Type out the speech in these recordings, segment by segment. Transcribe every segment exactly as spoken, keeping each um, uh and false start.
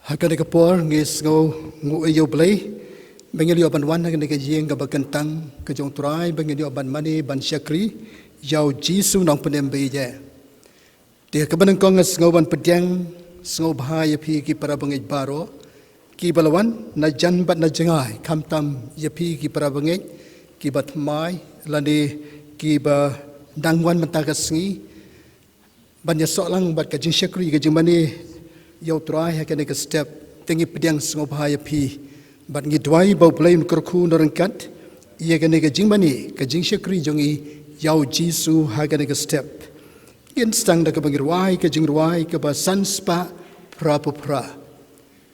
Ha kane ka por ngi sngew nguh ïa U Blei ba ngin ïoh ban wan ha kane ka ïing kaba kyntang ka jong U Trai, ba ngin ïoh ban mane ban shakri ïa U Jisu Nongpynim ba ïeit. Te ha kaba nyngkong nga sngew ban pdiang sngewbha ïa phi ki para bangeit baroh kiba la wan na jan bad na jngai, khamtam ïa phi ki para bangeit kiba thymmai lane kiba dang wan mynta ka sngi ban ïasoh lang bad ka jingshakri, ka jingmane ïa U Trai ha kane ka step. Te ngi pdiang sngewbha ïa phi bad ngi duwai ba U Blei un kyrkhu, un ryngkat ïa kane ka jingmane, ka jingshakri jong ngi ïa U Jisu ha kane ka step. Ngin sdang da kaba ngi rwai ka jingrwai kaba san spah phra phew phra.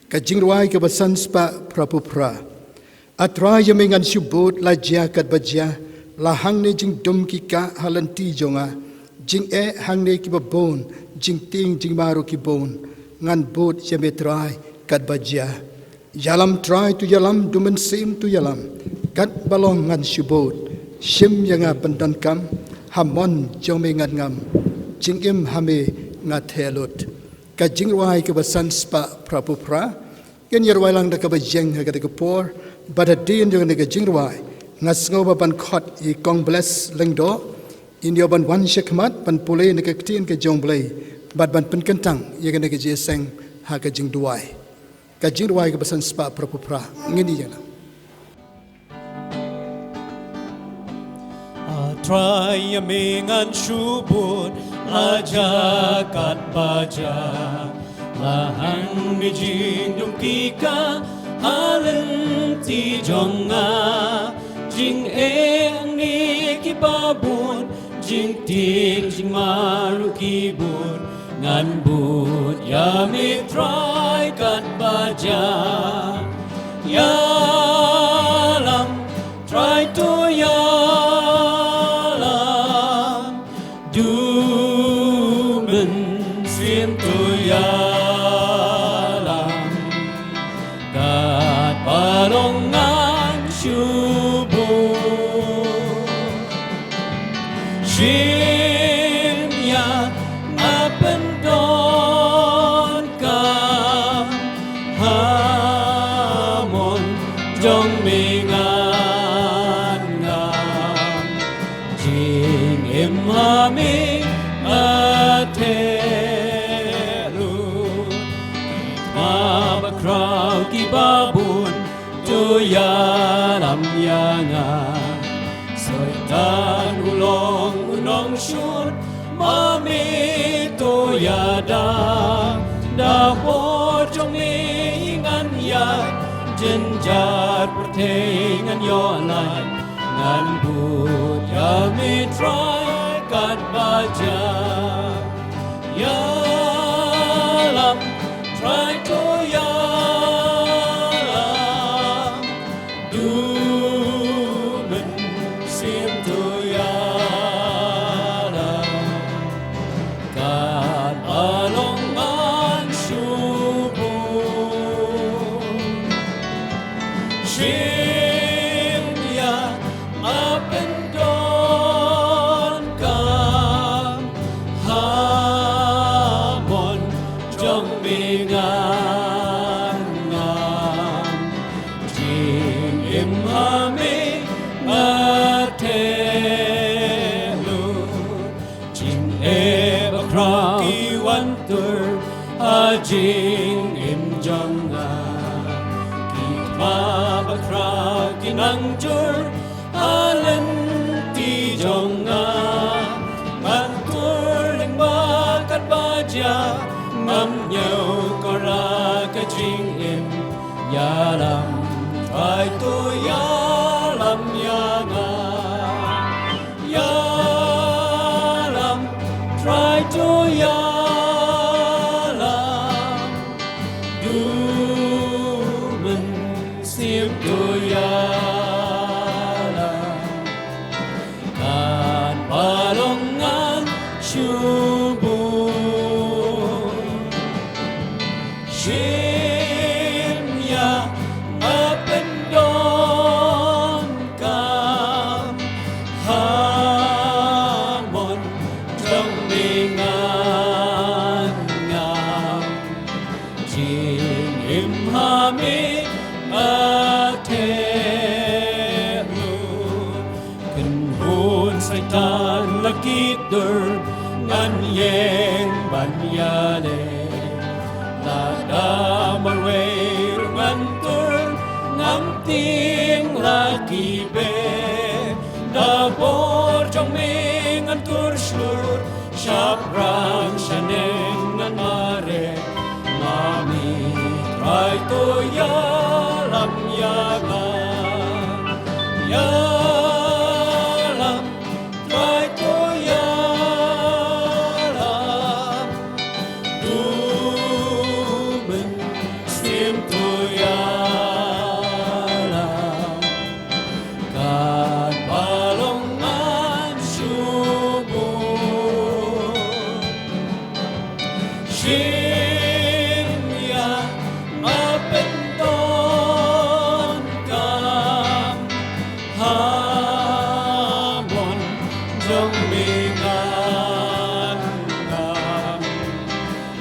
Ka jingrwai kaba san spah phra phew phra. A Trai, ïa me ngan shu bud la jia katba jia, la hangne jingdum ki kah ha lynti jong nga, jingeh hangne kiba bun, jingtieng jingma ruh ki bun, ngan bud ïa me Trai katba jia. Ïalam Trai, to ïalam, duh mynsiem, to ïalam, katba long ngan shu bud, shim ïa nga pyndonkam, ha mon jong me ngan ngam, jingim ha me nga theh lut. Ka jingrwai kaba san spah phra phew phra. Ngin ïa rwai lang da kaba ïeng ha kata ka por. Bad hadien jong kane ka jingrwai nga sngew ba ban khot ïa i Kong Bless Lyngdoh, in ïoh ban wan sha khmat ban pule na ka ktien ka jong U Blei bad ban pynkyntang ïa kane ka jingïaseng ha ka jingduwai. Ka jingrwai kaba san spah phra phew phra. Ngin ïa nang. A Trai, ïa me ngan shu bud la jia katba jia, la hangne jingdum ki kah ha lynti jong nga, jingeh hangne kiba bun, jingtieng jingma ruh ki bun, ngan bud ïa me Trai katba jia. Ïalam Trai, to ïalam, duh mynsiem, to ïalam, katba long ngan shu bud. Shim ïa nga pyndonkam, ha mon jong me ngan ngam, jingim ha me nga theh lut. Ki thma bakhraw kiba bun, to ïalam ïa nga. Soitan u long u nongshun, ma me to ïada. Da bor jong me ngan ïaid, jynjar pyrthei ngan ïoh lait, ngan bud ïa me Trai katba jia. Ïalam Trai, to ïalam, duh mynsiem, to ïalam, katba long ngan shu bud. Shim ïa nga pyndonkam, ha mon jong me ngan ngam, jingim ha me nga theh lut. Jingeh bakhraw ki wan tur ha jingim jong nga. Ki thma bakhraw ki nang jur ha lynti jong nga. Ngan tur lyngba katba jia, ngam ñiewkor la ka jingim. Ïalam Trai, to ïalam ïa nga. Ïalam Trai, to ïalam, duh mynsiem, to ïalam, katba long ngan shu bud. Shim ïa nga pyndonkam, ha mon jong me ngan ngam, jing Im ha me nga theh lut. Kynhun Soitan la kit dur, ngan ïeng ban ïaleh. Lada marwei ruh ngan tur, ngam tieng la ki beh. Da bor jong me ngan tur shlur, shaphrang shaneng ngan mareh. Mami Trai, to ïalam ïa nga. Ïalam Trai, to ïalam. U Mynsiem, to ïalam. Katba long ngan shu bun. Shim ïa nga pyndonkam. Ha mon jong me ngan ngam.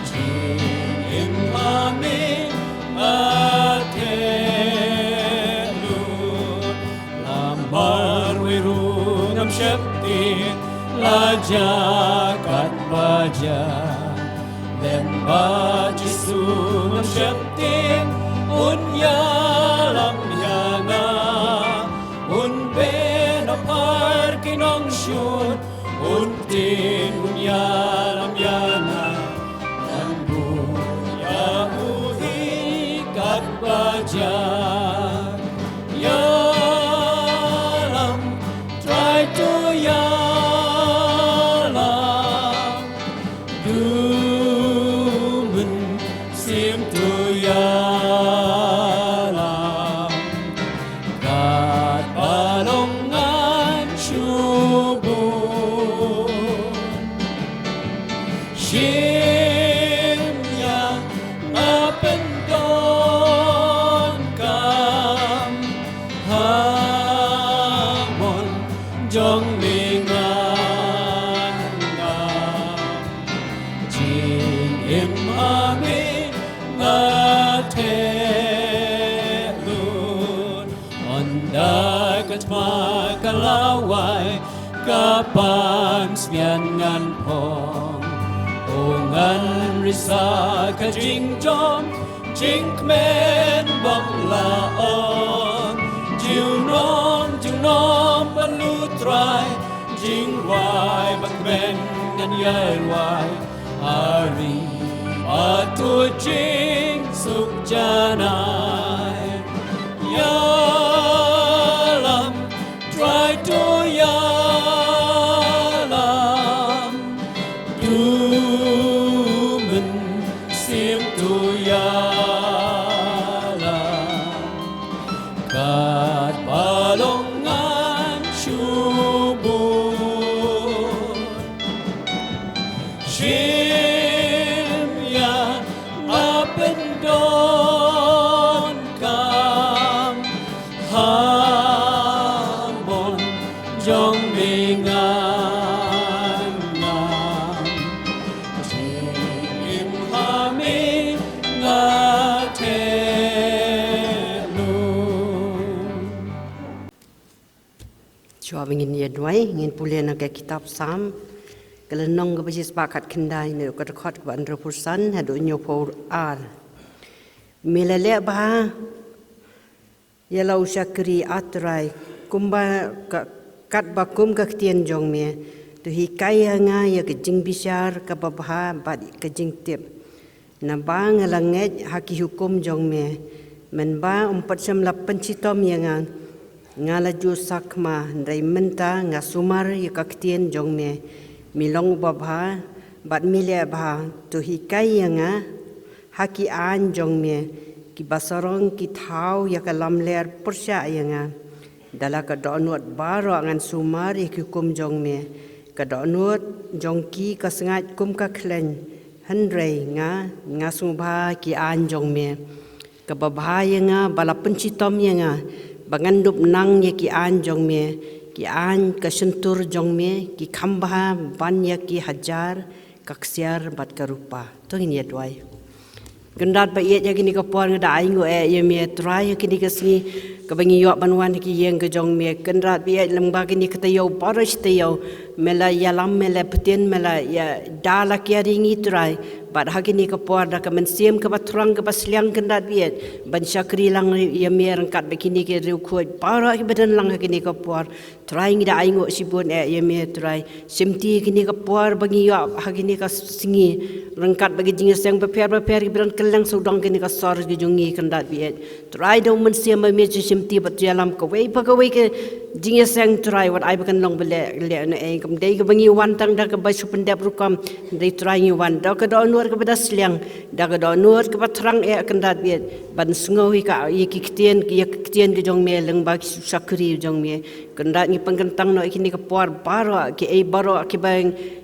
Jingim ha me nga theh lut. Lada marwei ruh ngam sheptieng, la jia katba jia. Lem bad Jisu ngam sheptieng, un ïalam ïa nga. Un beh na phar ki nongshun, un tieng un ïalam ïa nga. Ngan bud ïa u hi katba jia. Ïalam Trai, to ïalam. U Mynsiem, to ïalam. Katba long ngan shu bun. Shim ïa nga pyndonkam. Ha mon jong me ngan ngam. Jingim ha me nga theh lut. Ynda ka thma ka la wai, ka pansngiat ngan phong. O ngan risa ka jingjom, jingkmen bym la ong. Junom junom ban lut Trai, jingrwai ba kmen ngan ïai rwai. Ari ba tu jingsuk janai. Ïalam Trai, to ïalam. U Mynsiem, to ïalam. Katba long ngan shu bun. Shim ïa nga pyndonkam. Ha mon jong me ngan ngam. Jingim ha me nga theh lut. Shuwa ba ngin ïa duwai, ngin pule na ka kitab Salm, ka lynnong kaba shispah khatkhyndai, na ka dkhot kaba hynriewphew san haduh hynñiewphew ar. Me la leh bha ïa la u shakri, A Trai, kumba ka, katba kum ka ktien jong me. To hikai ïa nga ïa ka jingbishar kaba bha bad ka jingtip. Naba nga la ngeit ha ki hukum jong me. Mynba ym pat shym la pynshitom ïa nga, nga la ju sakma, hynrei mynta nga sumar ïa ka ktien jong me. Me long uba bha bad me leh bha. To hikai ïa nga ha ki aiñ jong me. Kiba sarong ki thaw ïa ka lamler pyrshah ïa nga. Da la ka dohnud baroh ngan sumar ïa ki hukum jong me. Ka dohnud jong ki ka sngaid kum ka khleiñ. Hynrei nga, nga sngewbha ki aiñ jong me. Kaba bha ïa nga ba la pynshitom ïa nga, ba ngan dup nang ïa ki aiñ jong me. Ki aiñ ka shyntur jong me ki kham bha ban ïa ki hajar ka ksiar bad ka rupa. To ngin ïa duwai. Kynrad ba ïeit, ha kine ki por nga da ainguh eh ïa me Trai, ha kine ki sngi kaba ngi ïoh ban wan ha ki ïing ka jong me. Kynrad ba ïeit, lyngba kine ki taïew baroh shi taïew, me la ïalam, me la btin, me la ïada la kiar ïa ngi Trai. Bad ha kine ki por da ka mynsiem kaba thrang kaba sliang, Kynrad ba ïeit, ban shakri lang ïa me ryngkat bad kine ki riewkhuid baroh kiba don lang ha kine ki por. Trai, ngi da ainguh shibun eh ïa me Trai. Shimti kine ki por ba ngi ïoh ha kine ki sngi, ryngkat bad ki jingïaseng bapher bapher kiba don kylleng sawdong kine ki sor ki jong ngi, Kynrad ba ïeit. Trai, da u Mynsiem ba me ju shimti bad ju ïalam kawei pa kawei ka jingïaseng Trai, wat ai ba kan long ba leh leh na ei, kam dei kaba ngi wan tang da kaba shu pyndep rukom. Dei Trai, ngi wan da ka dohnud kaba da sliang, da ka dohnud kaba thrang eh, Kynrad ba ïeit, ban sngew ïa ka, ïa ki ktien, ïa ki ktien ki jong me lyngba ki shakri jong me. Kynrad, ngi pynkyntang noh ïa kine ki por baroh, kiei baroh kiba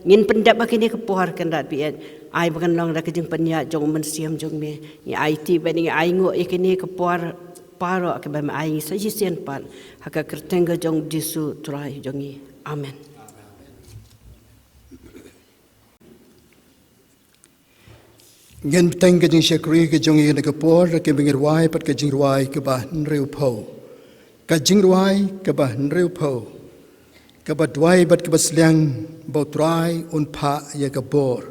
ngin pyndep ha kine ki por, Kynrad ba ïeit. Ai ba kan long da ka jingpynïaid jong u Mynsiem jong me. Ngi aiti bad ngi ainguh ïa kine ki por baroh kiba me ai ngi sa shisien pat, ha ka kyrteng ka jong u Jisu Trai jong ngi. Amen. Ngin bteng ka jingshakri ka jong ngi ha kane ka por, da kaba ngin rwai pat ka jingrwai kaba hynriewphew. Ka jingrwai kaba hynriewphew. Kaba duwai bad kaba sliang, ba u Trai un phah ïa ka bor.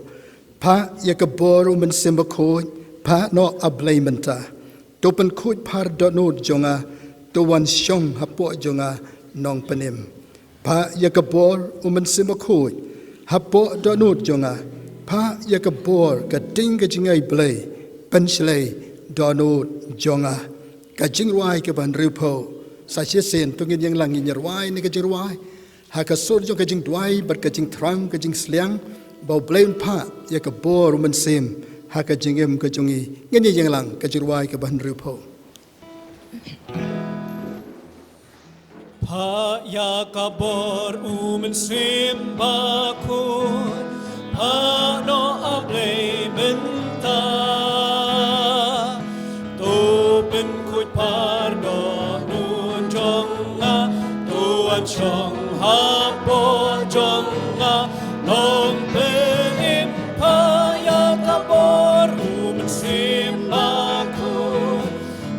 Phah ïa ka bor u Mynsiem Bakhuid, phah noh A Blei mynta. To pynkhuid phar dohnud jong nga, to wan shong hapoh jong nga Nongpynim. Phah ïa ka bor u Mynsiem Bakhuid hapoh dohnud jong nga. Phah ïa ka bor ka ding ka jingai Blei, pynshlei dohnud jong nga. Ka jingrwai kaba hynriewphew. Sa shisien to ngin ïeng lang ngin ïa rwai ïa kane ka jingrwai ha ka sur jong ka jingduwai bad ka jingthrang ka jingsliang, ba u Blei un phah ïa ka bor u Mynsiem ha ka jingim ka jong ngi. Ngin ïeng lang, ka jingrwai kaba hynriewphew. Phah ïa ka bor u Mynsiem Bakhuid, phah noh A Blei mynta. To pynkhuid phar dohnud jong nga, to wan shong hapoh jong nga Nongpynim. Phah ïa ka bor u Mynsiem Bakhuid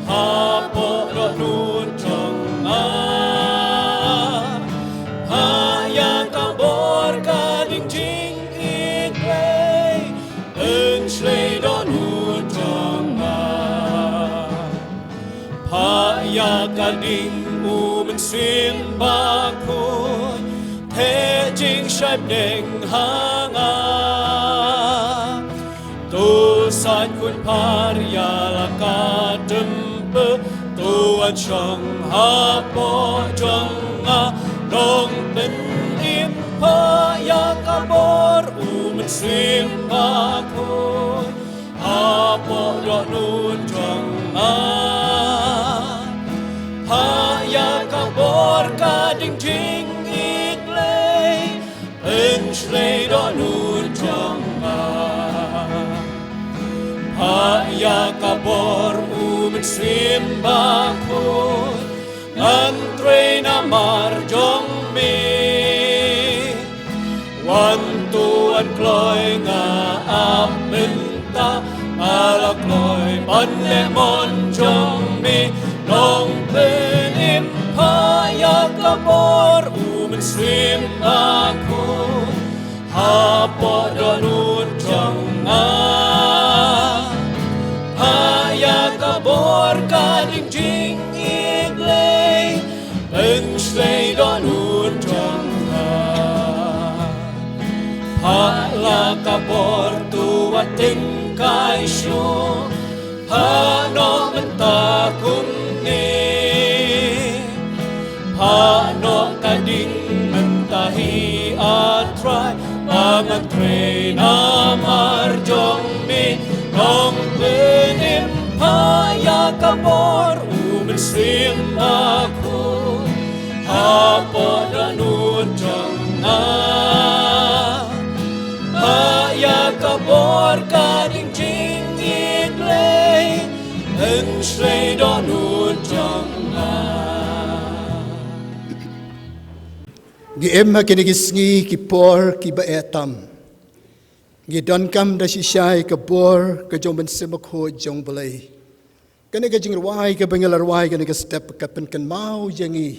hapoh dohnud jong nga. Phah ïa ka bor ka ding jingïeit Blei, pynshlei dohnud jong nga. Phah ïa ka ding u Mynsiem Bakhuid, theh jingshai bneng ha nga. To sait khuid phar ïa la ka tympeh, to wan shong hapoh jong nga Nongpynim. Phah ïa ka bor u Mynsiem Bakhuid hapoh dohnud jong nga. Phah ïa ka bor ka ding jingïeit Blei, pynshlei dohnud jong nga. Phah ïa ka bor u Mynsiem Bakhuid, ngan trei namar jong me. Wan to wan kloi nga ap mynta, nga la kloi ban leh mon jong me Nongpynim. Phah ïa ka bor u Mynsiem Bakhuid hapoh dohnud jong nga. Phah ïa ka bor ka ding jingïeit Blei, pynshlei dohnud jong nga. Phah la ka bor to wat tyngkai shuh, phah noh mynta kumne. Phah noh ka ding mynta hi A Trai, ba ngan trei namar jong me Nongpynim. Phah ïa ka bor u Mynsiem Bakhuid hapoh dohnud jong nga. Phah ïa ka bor ka ding jingïeit Blei, pynshlei dohnud jong nga. Ngi im ha kine ki sngi ki por kiba eh tam. Ngi donkam da shisha ïa ka bor ka jong u Mynsiem Bakhuid jong u Blei. Kane ka jingrwai kaba ngi la rwai kane ka step ka pynkynmaw ïa ngi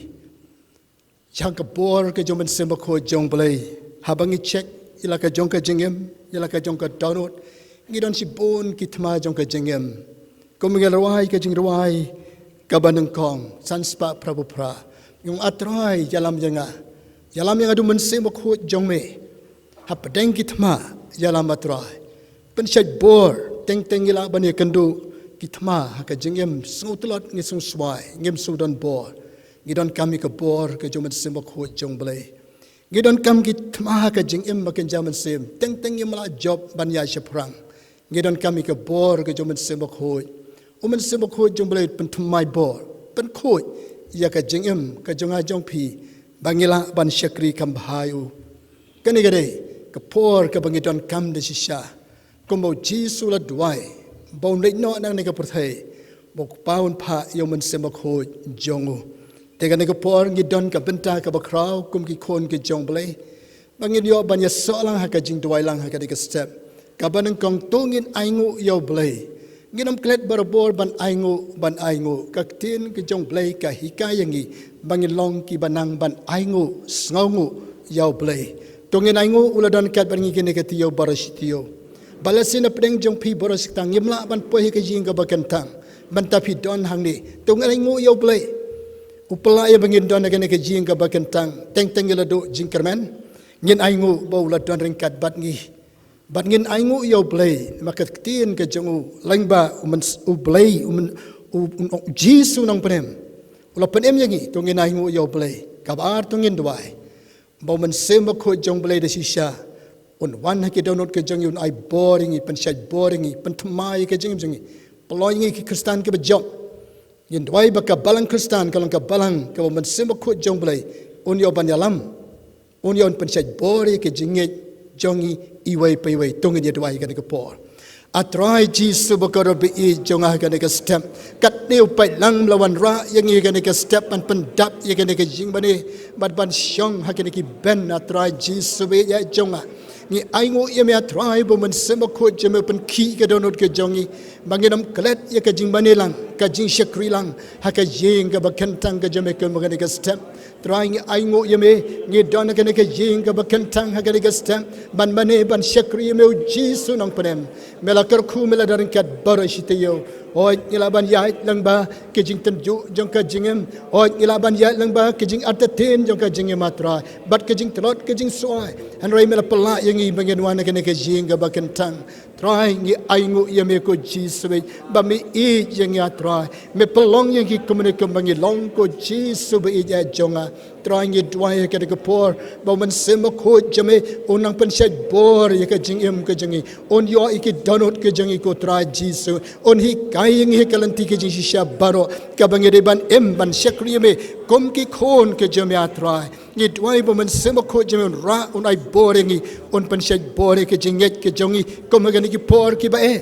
ïa ka bor ka jong u Mynsiem Bakhuid jong u Blei. Haba ngi check ïa la ka jong ka jingim, ïa la ka jong ka dohnud, ngi don shibun ki thma jong ka jingim. Kum ngi la rwai ka jingrwai kaba nyngkong, san spah phra phew phra. Ngi ong, A Trai, ïalam ïa nga. Ïalam ïa nga da u Mynsiem Bakhuid jong me. Hapdeng ki thma, ïalam, A Trai. Pynshait bor, teng teng ngi lah ban ïakynduh ki thma ha ka jingim, sngewtlot ngi sngewswai, ngim sngewdon bor. Ngi donkam ïa ka bor ka jong u Mynsiem Bakhuid jong u Blei. Ngi donkam ki thma ha ka jingim ba kynja mynsiem, teng teng ngim lah jop ban ïaid shaphrang. Ngi donkam ïa ka bor ka jong u Mynsiem Bakhuid. U Mynsiem Bakhuid jong u Blei pynthymmai bor, pynkhuid ïa ka jingim ka jong nga jong phi, ba ngi lah ban shakri kham bha ïa u. Kane ka dei ka por kaba ngi donkam da shisha. Kumba u Jisu u la duwai ba un leit noh na kane ka pyrthei, ba u Kpa un phah ïa u Mynsiem Bakhuid jong u. Te kane ka por ngi don ka bynta kaba khraw kum ki khun ki jong u Blei, ba ngin ïoh ban ïasoh lang ha ka jingduwai lang ha kane ka step. Kaba nyngkong, to ngin ainguh ïa u Blei. Ngin ym klet barabor ban ainguh, ban ainguh. Ka ktien ka jong u Blei ka hikai ïa ngi ba ngin long kiba nang ban ainguh, sngewnguh ïa u Blei. To ngin ainguh, u la don kat bad ngi kane ka taïew baroh shi taïew. Bad lehse na pdeng jong phi baroh shi katta ngim lah ban poi ha ka ïing kaba kyntang, mynta phi don hangne. To ngin ainguh ïa u Blei. U pynlah ïa ba ngin don ha kane ka ïing kaba kyntang, teng teng ïa la duh jingkyrmen, ngin ainguh ba u la don ryngkat bad ngi. Bad ngin ainguh ïa u Blei, namar ka ktien ka jong u, lyngba u Myn-, u Blei, u Myn-, u, u, u Jisu Nongpynim u la pynim ïa ngi. To ngin ainguh ïa u Blei. Kaba ar, to ngin duwai ba u Mynsiem Bakhuid jong u Blei da shisha un wan ha ki dohnud ka jong ngi, un ai bor ïa ngi, pynshait bor ïa ngi, pynthymmai ïa ka jingim jong ngi. Pynlong ïa ngi ki Khristan kiba jop. Ngin duwai ba ka balang Khristan ka long ka balang kaba u Mynsiem Bakhuid jong u Blei un ïoh ban ïalam, un ïoh ban pynshait bor ïa ka jingngeit jong ngi iwei pa iwei. To ngin ïa duwai ha kane ka por. A Trai Jisu ba kordor ba ïeit jong nga, ha kane ka step, katne u paidlang u la wanrah ïa ngi ha kane ka step ban pyndap ïa kane ka jingmane bad ban shong ha kine ki bynta, A Trai Jisu ba ïeit jong nga. Ngi ainguh ïa me, A Trai, ba u Mynsiem Bakhuid jong me u pynkhih ka dohnud ka jong ngi, ba ngin ym klet ïa ka jingmane lang, ka jingshakri lang ha ka ïing kaba kyntang ka jong me kum ha kane ka step. Trai, ngi ainguh ïa me, ngi don ha kane ka ïing kaba kyntang ha kane ka step ban mane ban shakri ïa me, u Jisu Nongpynim. Me la kyrkhu, me la don ryngkat baroh shi taïew. Hooid, ngi lah ban ïaid lyngba ka jingtynjuh jong ka jingim. Hooid, ngi lah ban ïaid lyngba ka jingartatien jong ka jingim, A Trai, bad ka jingtlot ka jingswai. Hynrei me la pynlah ïa ngi ba ngin wan ha kane ka ïing kaba kyntang. Trai, ngi ainguh ïa me, ko Jisu ba ïeit, ba me ïeit ïa ngi, A Trai. Me pynlong ïa ngi kumne kumba ngi long, ko Jisu ba ïeit jong nga. Trai, ngi duwai ha kane ka por ba u Mynsiem Bakhuid jong me un nang pynshait bor ïa ka jingim ka jong ngi, un ïoh ïa ki dohnud ka jong ngi, ko Trai Jisu. Un hikai ïa ngi ha ka lynti ka jingshisha baroh, kaba ngi dei ban im ban shakri ïa me kum ki khun ka jong me, A Trai. Ngi duwai ba u Mynsiem Bakhuid jong me un rah, un ai bor ïa ngi, un pynshait bor ïa ka jingngeit ka jong ngi kum ha kine ki por kiba eh.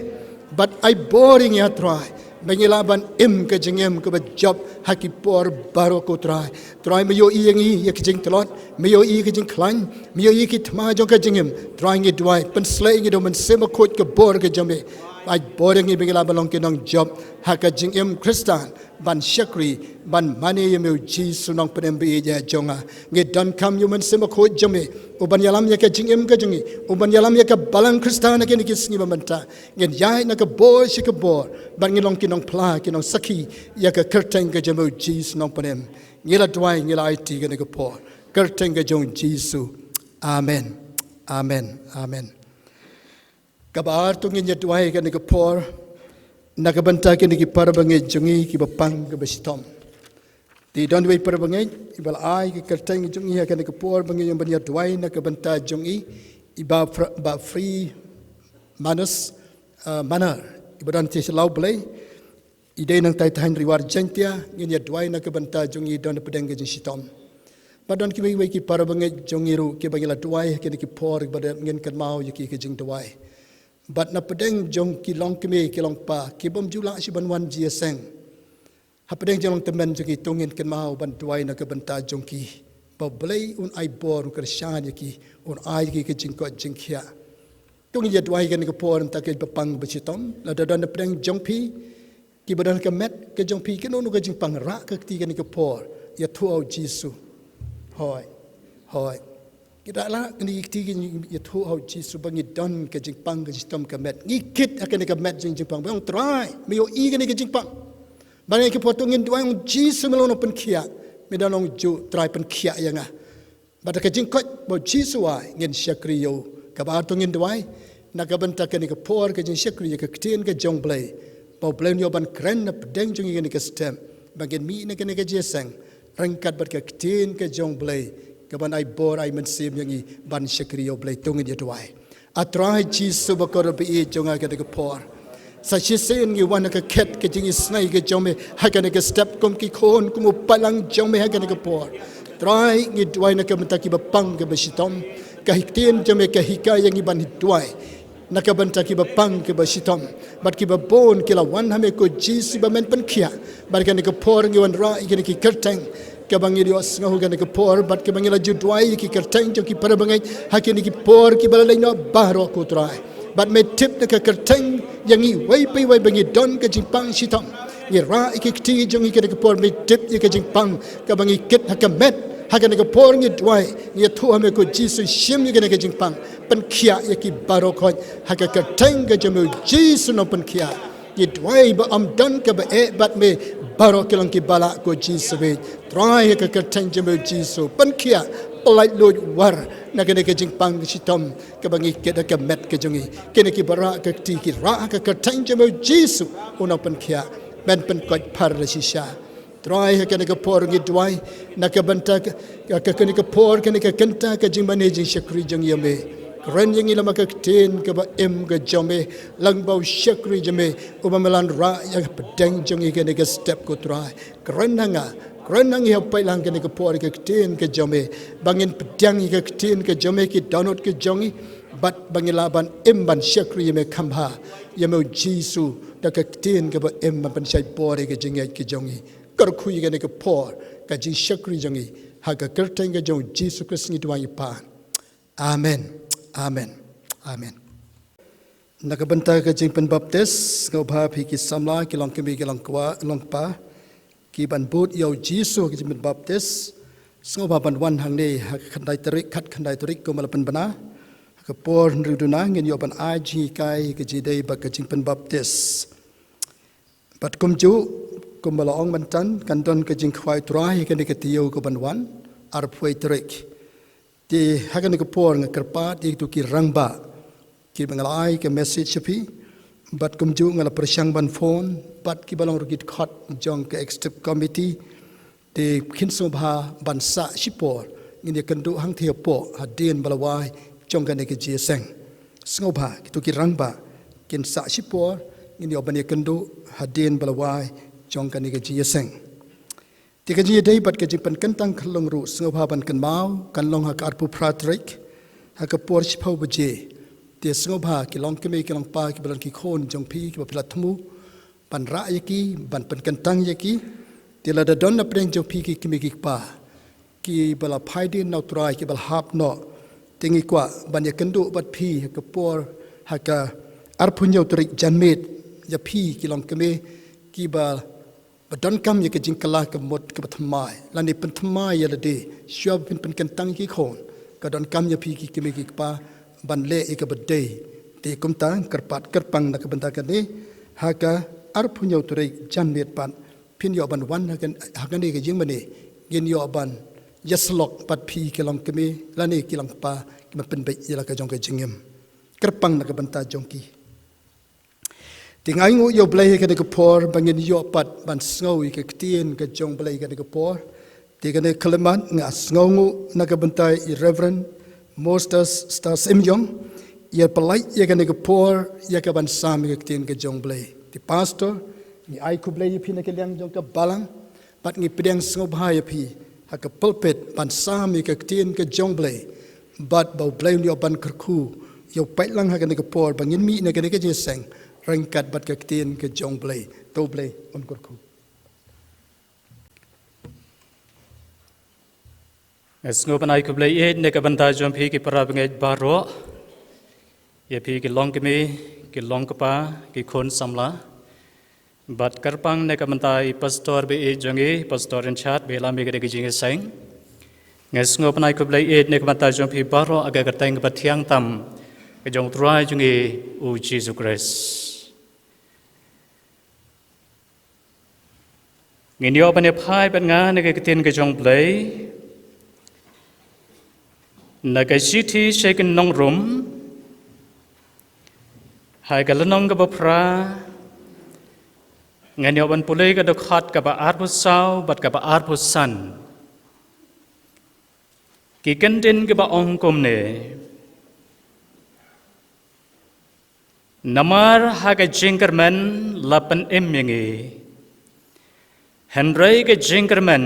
Bad ai bor ïa ngi, A Trai, ba ngi lah ban im ka jingim kaba jop ha ki por baroh, ko Trai. Trai, me ïohi ïa ngi ïa ka jingtlot, me ïohi ïa ka jingkhlaiñ, me ïohi ïa ki thma jong ka jingim. Trai, ngi duwai, pynshlei ïa ngi da u Mynsiem Bakhuid, ka bor ka jong me. Ai bor ïa ngi ba ngi lah ban long ki nongjop ha ka jingim Khristan, ban shakri, ban mane ïa me, u Jisu Nongpynim ba ïeit jong nga. Ngi donkam ïa u Mynsiem Bakhuid jong me uban ïalam ïa ka jingim ka jong ngi, uban ïalam ïa ka balang Khristan ha kine ki sngi ba mynta. Ngin ïaid na ka bor sha ka bor, bad ngin long ki nongphla, ki nongsakhi ïa ka kyrteng ka jong me, u Jisu Nongpynim. Ngi la duwai, ngi la aiti ha kane ka por, kyrteng ka jong u Jisu. Amen. Amen. Amen. Kaba ar, to ngin ïa duwai ha kane ka por na ka bynta kine ki para bangeit jong ngi kiba pang kaba shitom. Te don iwei i para bangeit iba la ai ka kyrteng jong i ha kane ka por ba ngin ïa, ban ïa duwai na ka bynta jong i, i Bah Fra-, Bah Free Manus, uh, Manar, iba don te sha Lawblei. I dei nangtai thaiñ Ri War Jaiñtia. Ngin ïa duwai na ka bynta jong i, don hapdeng ka jingshitom. Bad don kiwei kiwei ki para bangeit jong i ruh kiba ngi la duwai ha kine ki por, bad ngin kynmaw ïa ki ha ka jingduwai. Bad na pdeng jong ki longkmie ki longpa kibym ju lah shuh ban wan jingïaseng, hapdeng jinglong tymmen jong ki, to ngin kynmaw ban duwai na ka bynta jong ki, ba u Blei un ai bor, un kyrshan ïa ki, un ai ïa ki ka jingkoit jingkhiah. To ngin ïa duwai kane ka por, nangta ka jingpang ba shitom. Lada don na pdeng jong phi kiba don ka met ka jong phi, kano kano ka jingpang, rah ka kti kane ka por, ïathuh ha u Jisu. Hooid, hooid. Ngi rah la kane ka kti, ngi ïathuh ha u Jisu ba ngi don ka jingpang ka shitom ka met. Ngi kit ha kane ka met jong jingpang. Ba ong Trai, me ïohi kane ka jingpang. Ba kane ka por to ngin duwai, ong Jisu me long u nongpynkhiah. Me da ong ju Trai pynkhiah ïa nga. Bad da ka jingkoit ba u Jisu ai, ngin shakri ïa u. Kaba ar to ngin duwai na ka bynta kane ka por ka jingshakri ïa ka ktien ka jong u Blei. Ba u Blei un ïoh ban kren na pdeng jong ngi kane ka step. Ba ngin mih na kane ka jingïaseng ryngkat bad ka ktien ka jong u Blei, kaban ai bor ai mynsiem ïa ngi ban shakri ïa u Blei. To ngin ïa duwai. A Trai Jisu ba kordor ba ïeit jong nga, ha kane ka por sa shisien ngi wan ha ka khet ka jingisnei ka jong me ha kane ka step, kum ki khun, kum u paidlang jong me ha kane ka por. Trai, ngi duwai na ka bynta kiba pang kiba shitom. Ka ktien jong me ka hikai ïa ngi ban duwai na ka bynta kiba pang kiba shitom. Bad kiba bun ki la wan ha me ko Jisu ba men pynkhiah. Bad kane ka por ngi wanrah ïa kine ki kyrteng kaba ngi ïohsngew ha kane ka por, bad kaba ngi la ju duwai ïa ki kyrteng jong ki para bangeit ha kine ki por kiba la leit noh baroh ko Trai. Bad me tip na ka kyrteng ïa ngi iwei pa iwei ba ngi don ka jingpang shitom. Ngi rah ïa ki kti jong ngi ha kane ka por, me tip ïa ka jingpang kaba ngi kit ha ka met. Ha kane ka por ngi duwai, ngi ïathuh ha me ko Jisu, shim ïa kane ka jingpang. Pynkhiah ïa ki baroh khoit ha ka kyrteng ka jong me u Jisu nongpynkhiah. Ngi duwai ba ym don kaba eh bad me, baroh ki long kiba lah ko Jisu beit. Trai, ha ka kyrteng jong me u Jisu, pynkhiah, pyllait luid, war na kane ka jingpang ka shitom kaba ngi kit ha ka met ka jong ngi. Kine kiba rah ka kti ki rah ha ka kyrteng jong me u Jisu u nongpynkhiah. Men pynkoit phar da shisha. Trai, ha kane ka por ngi duwai na ka bynta ka, ka, kane ka por, kane ka kynta ka jingmane jingshakri jong ngi, ïa me kren ïa ngi lyngba ka ktien kaba im ka jong me, lyngba u shakri jong me uba me la wanrah ïa pdeng jong ngi ha kane ka step ko Trai. Kren ha nga, kren ha ngi ha u paidlang ha kane ka por, ka ktien ka jong me, ba ngin pdiang ïa ka ktien ka jong me ha ki dohnud ka jong ngi, bad ba ngin lah ban im ban shakri ïa me kham bha, ïa me u Jisu, da ka ktien kaba im ban pynshai bor ïa ka jingngeit ka jong ngi. Kyrkhu ïa kane ka por ka jingshakri jong ngi, ha ka kyrteng ka jong u Jisu Khrist ngi duwai, ngi pan. Amen. Amen. Amen. Na ka bynta ka jingpynbaptis, sngewbha phi ki samla, ki longkmie, ki longkpa, longkpa, ki ban bud ïa u Jisu ha ka jingpynbaptis, sngewbha ban wan hangne ha ka khyndai tarik, khatkhyndai tarik, kumba la pynbna. Ha ka por hynriew duna ngin ïoh ban ai jinghikai ha ka jingïadei bad ka jingpynbaptis. Bad kumjuh, kumba la ong mynta, kan don ka jingkhwai u Trai ha kane ka taïew kaban wan, arphew tarik. Te ha kane ka por nga kyrpad ïa kito ki rangbah kiba nga la ai ka message sha phi, bad kumjuh nga la pyrshang ban phone bad kiba long ruh ki dkhot jong ka executive committee. Te phin sngewbha ban sah shipor, ngin ïakynduh hangtei hapoh hadien ba la wai jong kane ka jingïaseng. Sngewbha kito ki rangbah kin sah shipor, ngin ïoh ban ïakynduh hadien ba la wai jong kane ka jingïaseng. Te ka jingïadei bad ka jingpynkyntang khyllung ruh sngewbha ban kynmaw, kan long ha ka arphew phra tarik ha ka por shiphew baje. Te sngewbha ki longkmie, ki longpa, kiba long ki khun jong phi, kiba phi la thmu ban rah ïa ki, ban pynkyntang ïa ki. Te lada don na pdeng jong phi ki kmie ki kpa kiba la phai dien na u Trai, kiba la hap noh, te ngi kwah ban ïakynduh bad phi ha ka por, ha ka arphew hynñiew tarik janmiet, ïa phi ki longkmie kiba, ba donkam ïa ka jingkylla ka mut kaba thymmai, lane pynthymmai ïa lade shuwa ba phin pynkyntang ïa ki khun. Ka donkam ïa phi ki kmie ki kpa ban leh ïa kaba dei. Te kumta kyrpad kyrpang na ka bynta kane, ha ka arphew hynñiew tarik janmiet pat phin ïoh ban wan ha kan, ha kane ka jingmane, ngin ïoh ban ïasyllok bad phi ki longkmie lane ki longkpa, kiba pynbeit ïa la ka jong ka jingim. Kyrpang na ka bynta jong ki. Te nga ainguh ïa u Blei ha kane ka por ba ngin ïoh pat ban sngew ïa ka ktien ka jong u Blei ha kane ka por. Te kane ka khyllipmat nga sngewnguh na ka bynta i Reverend Moses Star Symyong, ïa pyllait ïa kane ka por ïa kaban sam ïa ka ktien ka jong u Blei. Te Pastor, ngi ai khublei ïa phi na ka liang jong ka balang. Bad ngi pdiang sngewbha ïa phi ha ka pulpit ban sam ïa ka ktien ka jong u Blei. Bad ba u Blei un ïoh ban kyrkhu ïa u paidlang ha kane ka por ba ngin mih na kane ka jingïaseng ryngkat bad ka ktien ka jong u Blei. To u Blei un kyrkhu. Nga sngew ban ai khublei ïeit na ka bynta jong phi ki para bangeit baroh. Ïa phi ki long kmie, ki long kpa, ki khun samla. Bad kyrpang na ka bynta i pastor ba ïeit jong ngi, pastor in chat, ba ïalam ïa ka dei ka jingïaseng. Nga sngewbha ban ai khublei ïeit na ka bynta jong phi baroh ha ka kyrteng kaba thiang tam ka jong u Trai jong ngi u Jisu Khrist. Ngin ïoh ban ïa phai bad nga na ka ktien ka jong Blei na ka shithi sha ki nong Rom, ha ka lynnong kaba phra, ngin ïoh ban pule ka dkhot kaba arphew saw bad kaba arphew san. Ki kyntien kiba ong kumne. Namar ha ka jingkyrmen la pynim ïa ngi. Hynrei ka jingkyrmen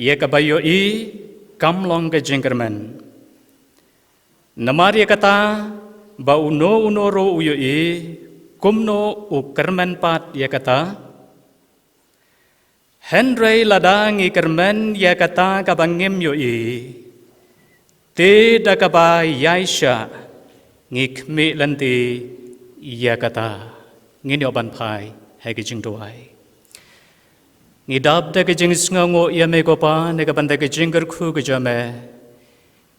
ïa kaba ïohi kam long ka jingkyrmen. Namar ïa kata ba uno uno ruh u ïohi, kumno u kyrmen pat ïa kata. Hynrei lada ngi kyrmen ïa kata kaba ngim ïohi, te da kaba ïaishah ngi khmih lynti ïa kata. Ngin ïoh ban phai ha ka jingduwai. Ngi dap da ka jingsngewnguh ïa me ko Pa, na ka bynta ka jingkyrkhu ka jong me,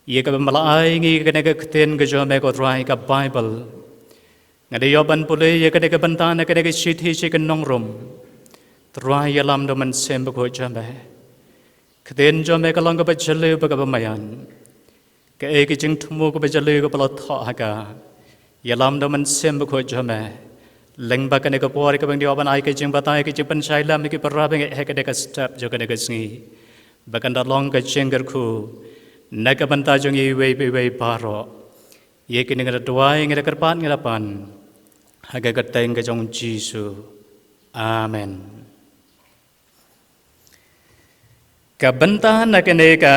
ïa kaba me la ai ngi kane ka ktien ka jong me ko Trai, ka Baibl. Nga da ïoh ban pule ïa kane ka bynta na kane ka shithi sha ki nong Rom. Trai, ïalam da u Mynsiem Bakhuid jong me. Ktien jong me ka long kaba jylliew bad kaba maïan. Kaei ka jingthmu kaba jylliew kaba la thoh ha ka. Ïalam da u Mynsiem Bakhuid jong me. Lyngba kane ka por kaba ngi ïoh ban ai ka jingbatai, ka jingpynshai lem ïa ki para bangeit ha kane ka step jong kane ka sngi. Ba kan da long ka jingkyrkhu na ka bynta jong ngi iwei pa iwei baroh. Ïa kine nga da duwai, nga da kyrpad, nga da pan ha ka kyrteng ka jong u Jisu. Amen. Ka bynta na kane ka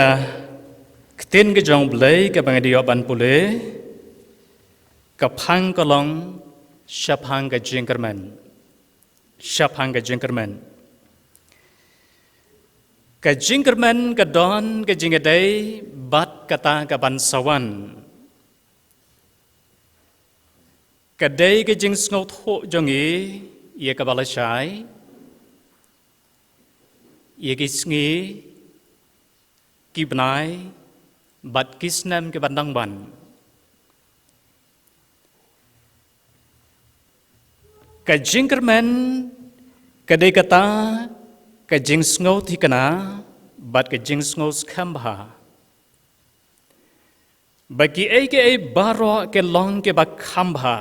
ktien ka jong Blei kaba ngi da ïoh ban pule, ka phang ka long shaphang ka jingkyrmen. Shaphang ka jingkyrmen. Ka jingkyrmen ka don ka jingïadei bad kata kaban sa wan. Ka dei ka jingsngewthuh jong ngi ïa kaba lashai, ïa ki sngi, ki bnai, bad ki snem kiban dang wan. Ka jingkyrmen ka dei kata ka jingsngew thikna bad ka jingsngew skhem bha ba kiei kiei baroh ki long kiba kham bha.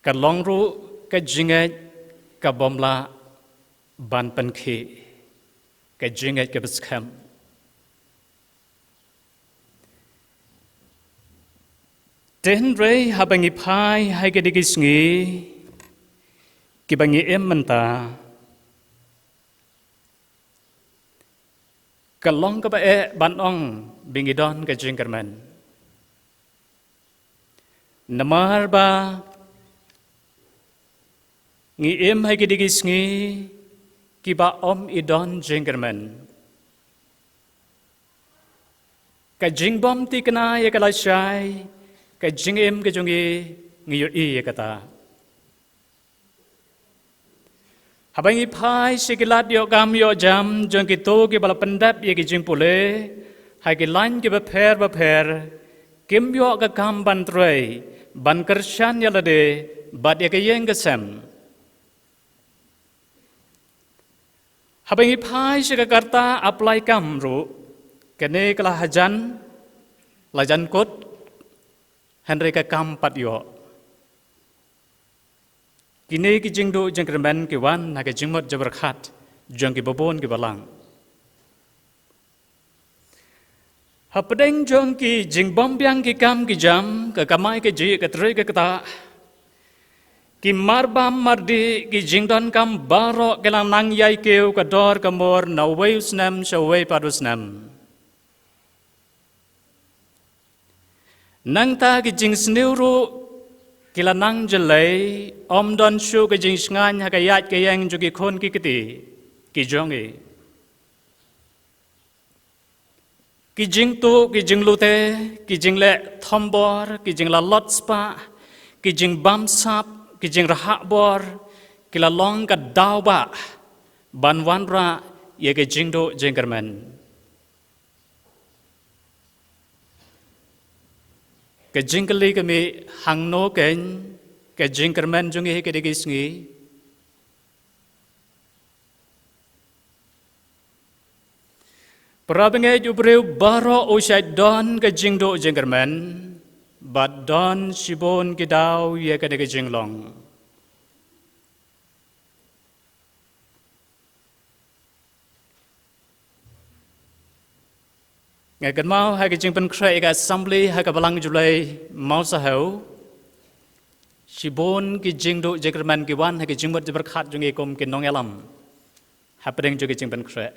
Ka long ruh ka jingngeit kabym lah ban pynkhih, ka jingngeit kaba skhem. Te hynrei haba ngi phai ha kine ki sngi kiba ngi im mynta, ka long kaba eh ban ong ba ngi don ka jingkyrmen. Namar ba ngi im ha kine ki sngi kiba ym i don jingkyrmen. Ka jingbym thikna ïa ka lashai, ka jingim ka jong ngi, ngi ïohi ïa kata. Haba ngi phai sha ki lad ïoh kam ïoh jam jong kito kiba la pyndep ïa ki jingpule ha ki lain kiba pher ba pher, kim ïoh ka kam ban trei, ban kyrshan ïa lade bad ïa ka ïing ka sem. Haba ngi phai sha ka karta apply kam ruh, kane ka la hajan, la jan kut, hynrei ka kam pat ïoh. Kine ki jingduh jingkyrmen ki wan ha ka jingmut jingpyrkhat jong kiba bun kiba lang. Hapdeng jong ki jingbym biang ki kam ki jam, ka kamai kajih, ka trei ka ktah, ki marbam mardih, ki jingdonkam baroh ki la nang ïai kiew ka dor ka mur na uwei u snem sha uwei pat u snem. Nangta ki jingsniew ruh ki la nang jyllei, ym don shuh ka jingshngaiñ ha ka ïaid ka ïeng jong ki khun ki kti ki jong ngi. Ki jingtuh, ki jinglute, ki jingleh thombor, ki jinglalot spah, ki jingbamsap, ki jingrhah bor, ki la long ka daw ba ban wanrah ïa ka jingduh jingkyrmen. Ka jingkylli ka mih, hangno kein ka jingkyrmen jong ngi ha kine ki sngi? Para bangeit, u briew baroh u shait don ka jingduh jingkyrmen, bad don shibun ki daw ïa kane ka jinglong. Nga kynmaw ha ka jingpynkhreh ïa ka assembly ha ka Balang July Mawsahew, shibun ki jingduh jingkyrmen ki wan ha ka jingmut jingpyrkhat jong ngi kum ki nongïalam hapdeng jong ka jingpynkhreh.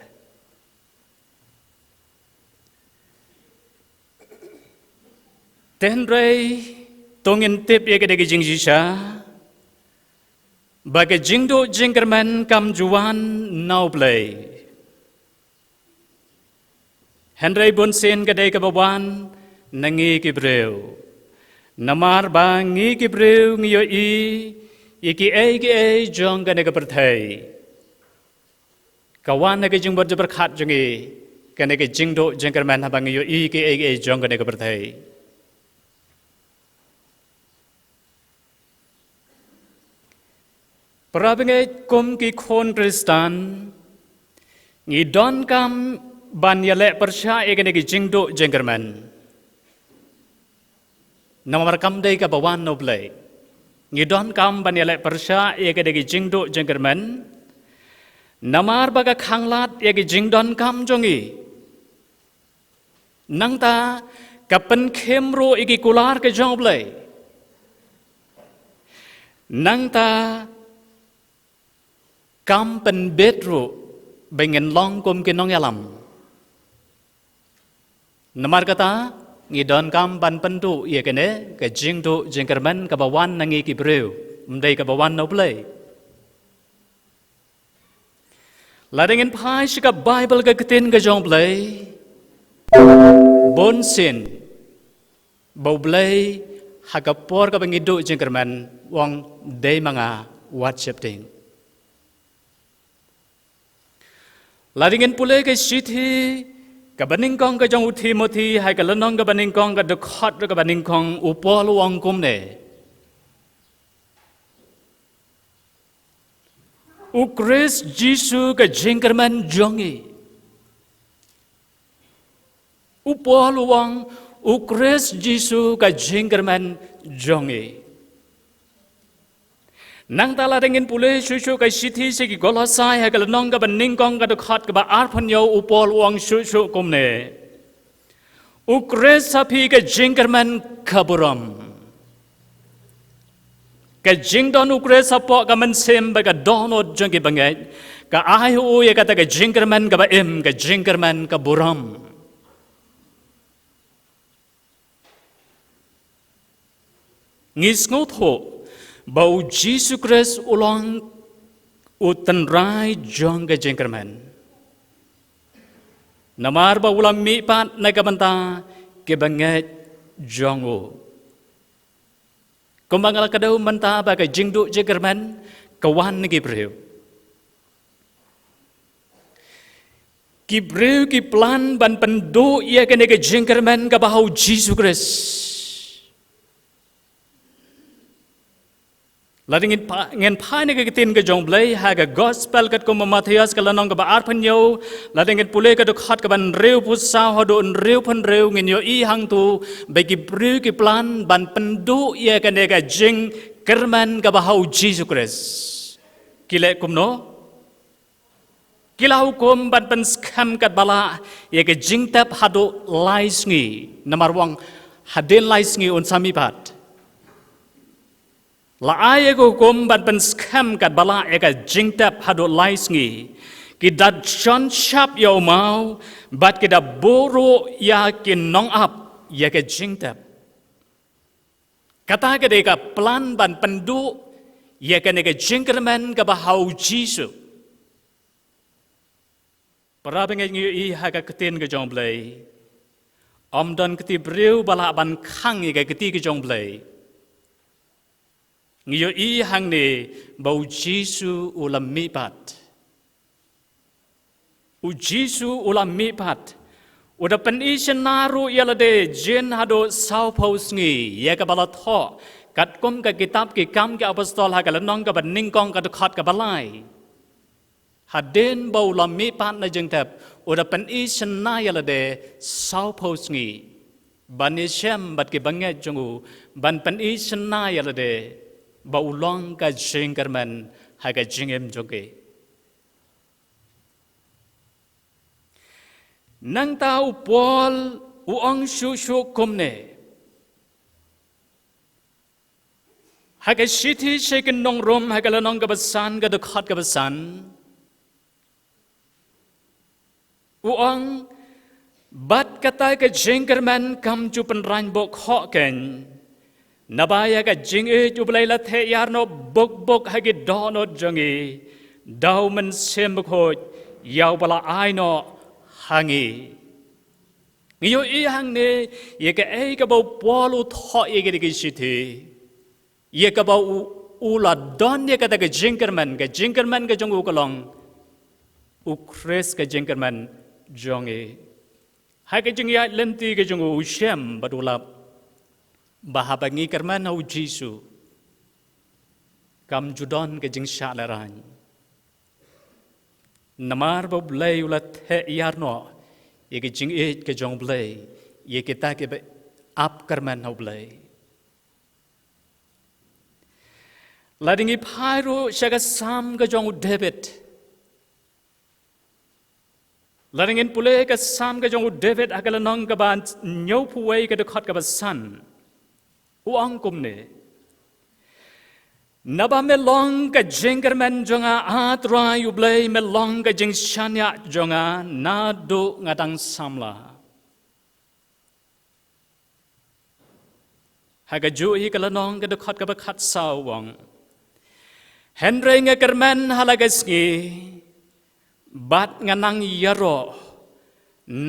Te hynrei to ngin tip ïa kane ka jingshisha ba ka jingduh jingkyrmen kam ju wan na U Blei. Hynrei bunsien ka dei kaba wan na ngi ki briew. Namar ba ngi ki briew ngi ïohi ïa kiei kiei jong kane ka pyrthei. Ka wan ha ka jingmut jingpyrkhat jong ngi kane ka jingduh jingkyrmen haba ngi ïohi kiei kiei jong kane ka pyrthei. Para bangeit, kum ki khun Khristan, ngi donkam ban ïaleh pyrshah ïa kane ka jingduh jingkyrmen. Namar kam dei kaba wan na U Blei. Ngi donkam ban ïaleh pyrshah ïa kane ka jingduh jingkyrmen. Namar ba ka khanglad ïa ka jingdonkam jong ngi. Nangta ka pynkhim ruh ïa ki kular ka jong U Blei. Nangta kam pynbit ruh ba ngin long kum ki nongïalam. Namar kata ngi donkam ban pynduh ïa kane ka jingduh jingkyrmen kaba wan na ngi ki briew, ym dei kaba wan na U Blei. Lada ngin phai sha ka Baibl, ka ktien ka jong U Blei, bunsien ba U Blei ha ka por kaba ngi duh jingkyrmen u ong, dei ma nga, wat sheptieng. Lada ngin pule ka shithi kaba nyngkong ka jong u Timothi, ha ka lynnong kaba nyngkong, ka dkhot kaba nyngkong, u Paul u ong kumne: U Khrist Jisu ka jingkyrmen jong ngi. U Paul u ong, U Khrist Jisu ka jingkyrmen jong ngi. Nangta lada ngin pule shuh shuh ka shithi sha ki Kolosai, ha ka lynnong kaba nyngkong, ka dkhot kaba arphew hynñiew, u Paul u ong shuh shuh kumne: U Khrist ha phi ka jingkyrmen ka burom. Ka jingdon U Khrist hapoh ka mynsiem bad ka dohnud jong ki bangeit ka ai ha u ïa kata ka jingkyrmen kaba im, ka jingkyrmen ka burom. Ngi sngewthuh ba U Jisu Khrist u long u tynrai jong ka jingkyrmen. Namar ba u la mihpat na ka bynta ki bangeit jong u. Kumba nga la kdew mynta ba ka jingduh jingkyrmen ka wan na ki briew. Ki briew ki plan ban pynduh ïa kane ka jingkyrmen kaba ha U Jisu Khrist. Lada ngin pha-, ngin phai na ka ktien ka jong U Blei ha ka Gospel katkum u Mathaios, ka lynnong kaba arphew hynñiew, lada ngin pule ka dkhot kaba hynriewphew saw haduh hynriewphew hynriew, ngin ïohi hangto ba ki briew ki plan ban pynduh ïa kane ka jingkyrmen kaba ha U Jisu Khrist. Ki leh kumno? Ki la hukum ban pynskhem katba lah ïa ka jingtep haduh lai sngi. Namar u ong hadien lai sngi un sa mihpat. La ai ïa ka hukum ban pynskhem katba lah ïa ka jingtep haduh lai sngi. Ki da shon shap ïa u maw bad ki da buh ruh ïa ki nongap ïa ka jingtep. Kata ka dei ka plan ban pynduh ïa kane ka jingkyrmen kaba ha U Jisu. Para bangeit, ngi ïohi ha ka ktien ka jong U Blei, Ym don kti briew ba lah ban khang ïa ka kti ka jong U Blei. Ngi ïohi hangne ba U Jisu u la mihpat. U Jisu u la mihpat. U da pyni shynna ruh ïa lade jin haduh sawphew sngi ïa kaba la thoh katkum ka kitab Ki Kam ki Apostol ha ka lynnong kaba nyngkong ka dkhot kaba lai. Hadien ba u la mihpat na jingtep, u da pyni shynna ïa lade sawphew sngi ban ïashem bad ki bangeit jong u, ban pyni shynna ïa lade ba u long ka jingkyrmen ha ka jingim jong ki. Nangta u Paul u ong shuh shuh kumne ha ka shithi sha ki nong Rom ha ka lynnong kaba san ka dkhot kaba san. U ong, bad kata ka jingkyrmen kam ju pynrang bok khoh kein. Naba ïa ka jingïeit U Blei la theh ïar noh bok bok ha ki dohnud jong ngi da U Mynsiem Bakhuid ïa uba la ai noh ha ngi. Ngi ïohi hangne ïa kaei kaba u Paul u thoh ïa kata ka shithi. Ïa kaba u, u la don ïa kata ka jingkyrmen, ka jingkyrmen ka jong u ka long U Khrist ka jingkyrmen jong ngi. Ha ka jingïaid lynti ka jong u, u shem bad u lap ba haba ngi kyrmen ha U Jisu kam ju don ka jingshah lehraiñ. Namar ba U Blei u la theh ïar noh ïa ka jingïeit ka jong U Blei ïa kita kiba ap kyrmen ha U Blei. Lada ngi phai ruh sha ka Salm ka jong u David. Lada ngin pule ka Salm ka jong u David ha ka lynnong kaba hynñiewphew wei ka dkhot kaba san. U ong kumne. Naba me long ka jingkyrmen jong nga, A Trai U Blei, me long ka jingshaniah jong nga naduh nga dang samla. Ha kajuh hi ka lynnong ka dkhot kaba khatsaw u ong. Hynrei nga kyrmen ha la ka sngi, bad nga nang ïaroh,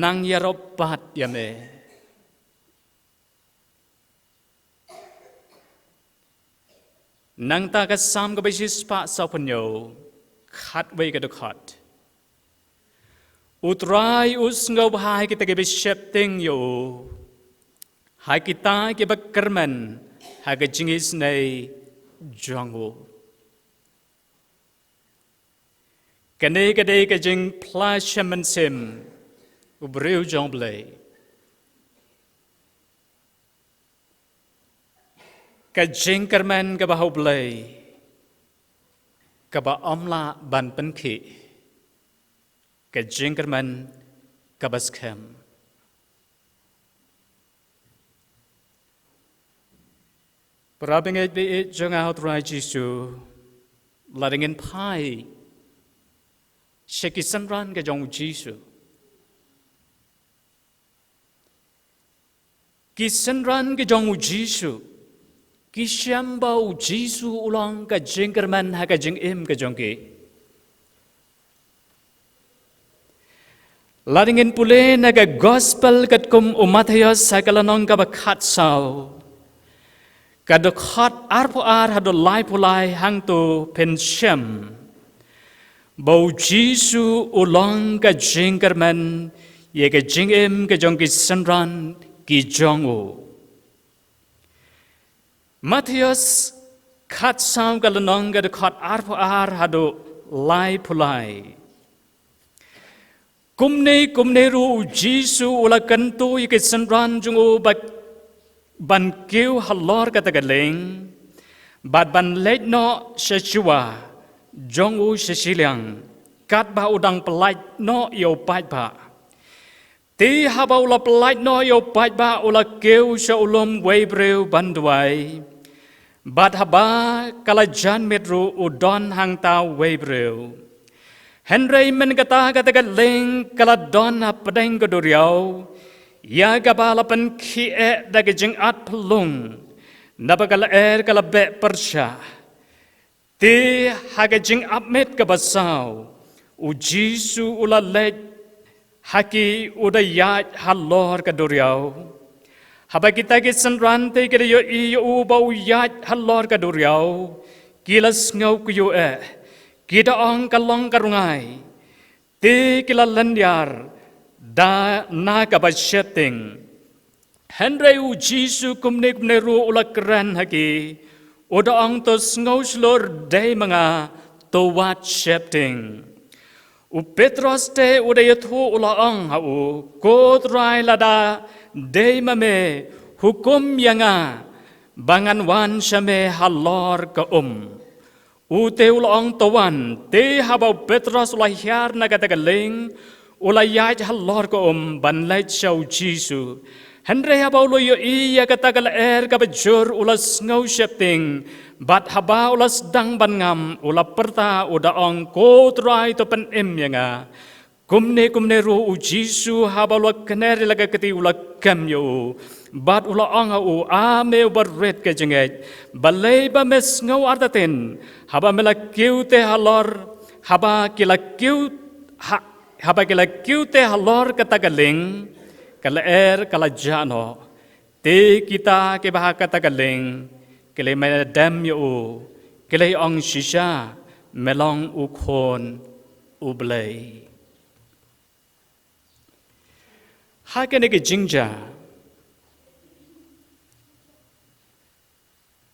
nang ïaroh pat ïa me. Nangta ka Salm kaba shispah sawphew hynñiew, khatwei ka dkhot. U Trai u sngewbha ha kita kiba sheptieng ïa u, ha kita kiba kyrmen ha ka jingisynei jong u. Kane ka dei ka jingphla shem mynsiem u briew jong U Blei. Ka jingkyrmen kaba ha U Blei kaba ym lah ban pynkhih, ka jingkyrmen kaba skhem. Para bangeit baieit jong nga ha U Trai Jisu, lada ngin phai sha ki synran ka jong U Jisu. Ki synran ka jong U Jisu ki shem ba U Jisu u long ka jingkyrmen ha ka jingim ka jong ki. Lada ngin pule na ka Gospel katkum u Mathaios ha ka lynnong kaba khatsaw, ka dkhot arphew ar haduh laiphew lai, hangto phin shem ba U Jisu u long ka jingkyrmen ïa ka jingim ka jong ki synran ki jong u. Mathaios khatsaw ka lynnong ka dkhot arphew ar haduh laiphew lai. Kumne kumne ruh U Jisu u la kyntu ïa ki synran jong u ba ban kiew halor kata ka lieng, bad ban leit noh sha shuwa jong u sha shiliang, katba u dang pyllait noh ïa u paidbah. Te haba u la pyllait noh ïa u paidbah u la kiew sha u lum wei briew ban duwai. Bad haba ka la jan miet ruh u don hangta wei briew. Hynrei mynta kata ka lieng ka la don hapdeng ka duriaw, ïa kaba la pynkhih eh da ka jingat phyllung, naba ka lyer ka la beh pyrshah. Te ha ka jingap miet kaba saw, U Jisu u la leit Ha ki u da ïaid halor ka duriaw. Haba kita ki synran te ki da ïohi ïa u ba u ïaid halor ka duriaw, ki la sngew kyiuh eh. Ki da ong, ka long ka rngai. Te ki la lynñiar da na kaba sheptieng. Hynrei u Jisu kumne kumne ruh u la kren ha ki, u da ong, to sngew shlur, dei ma nga, to wat sheptieng. U Petros te u da ïathuh, u la ong ha u, ko Trai, lada dei ma me, hukum ïa nga ba ngan wan sha me halor ka um. U te u la ong, to wan. Te haba u Petros u la hiar na kata ka lieng, u la ïaid halor ka um ban leit sha u Jisu. Hynrei haba u la ïohi ïa kata ka lyer kaba jur, u la sngew sheptieng, bad haba u la sdang ban ngam, u la pyrta, u da ong, ko Trai, to pynim ïa nga. Kumne kumne ruh u Jisu haba u la kner ïa la ka kti u la kem ïa u. Bad u la ong ha u, a me uba rit ka jingngeit, balei ba me sngew artatien? Haba me la kiew te halor, haba ki la kiew, ha, haba ki la kiew te halor kata ka lieng, ka lyer ka la jah noh. Te kita kiba ha kata ka lieng ki la ïadem ïa u, ki la ong, shisha me long u Khun u Blei. Ha kane ka jingjia,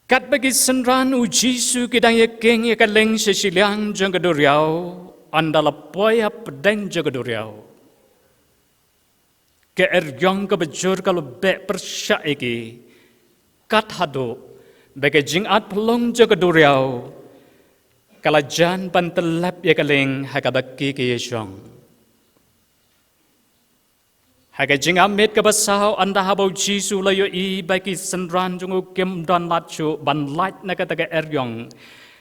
katba ki synran u Jisu ki dang ïakieng ïa ka lieng sha shiliang jong ka duriaw, ynda la poi hapdeng jong ka duriaw, ka eriong kaba jur ka la beh pyrshah ïa ki, kat haduh ba ka jingatphyllung jong ka duriaw ka la jan ban tyllep ïa ka lieng ha kaba ki ki ïashong. Ha ka jingarmiet kaba saw, ynda haba u Jisu u la ïohi ba ki synran jong u kim don lad shuh ban lait na kata ka eriong,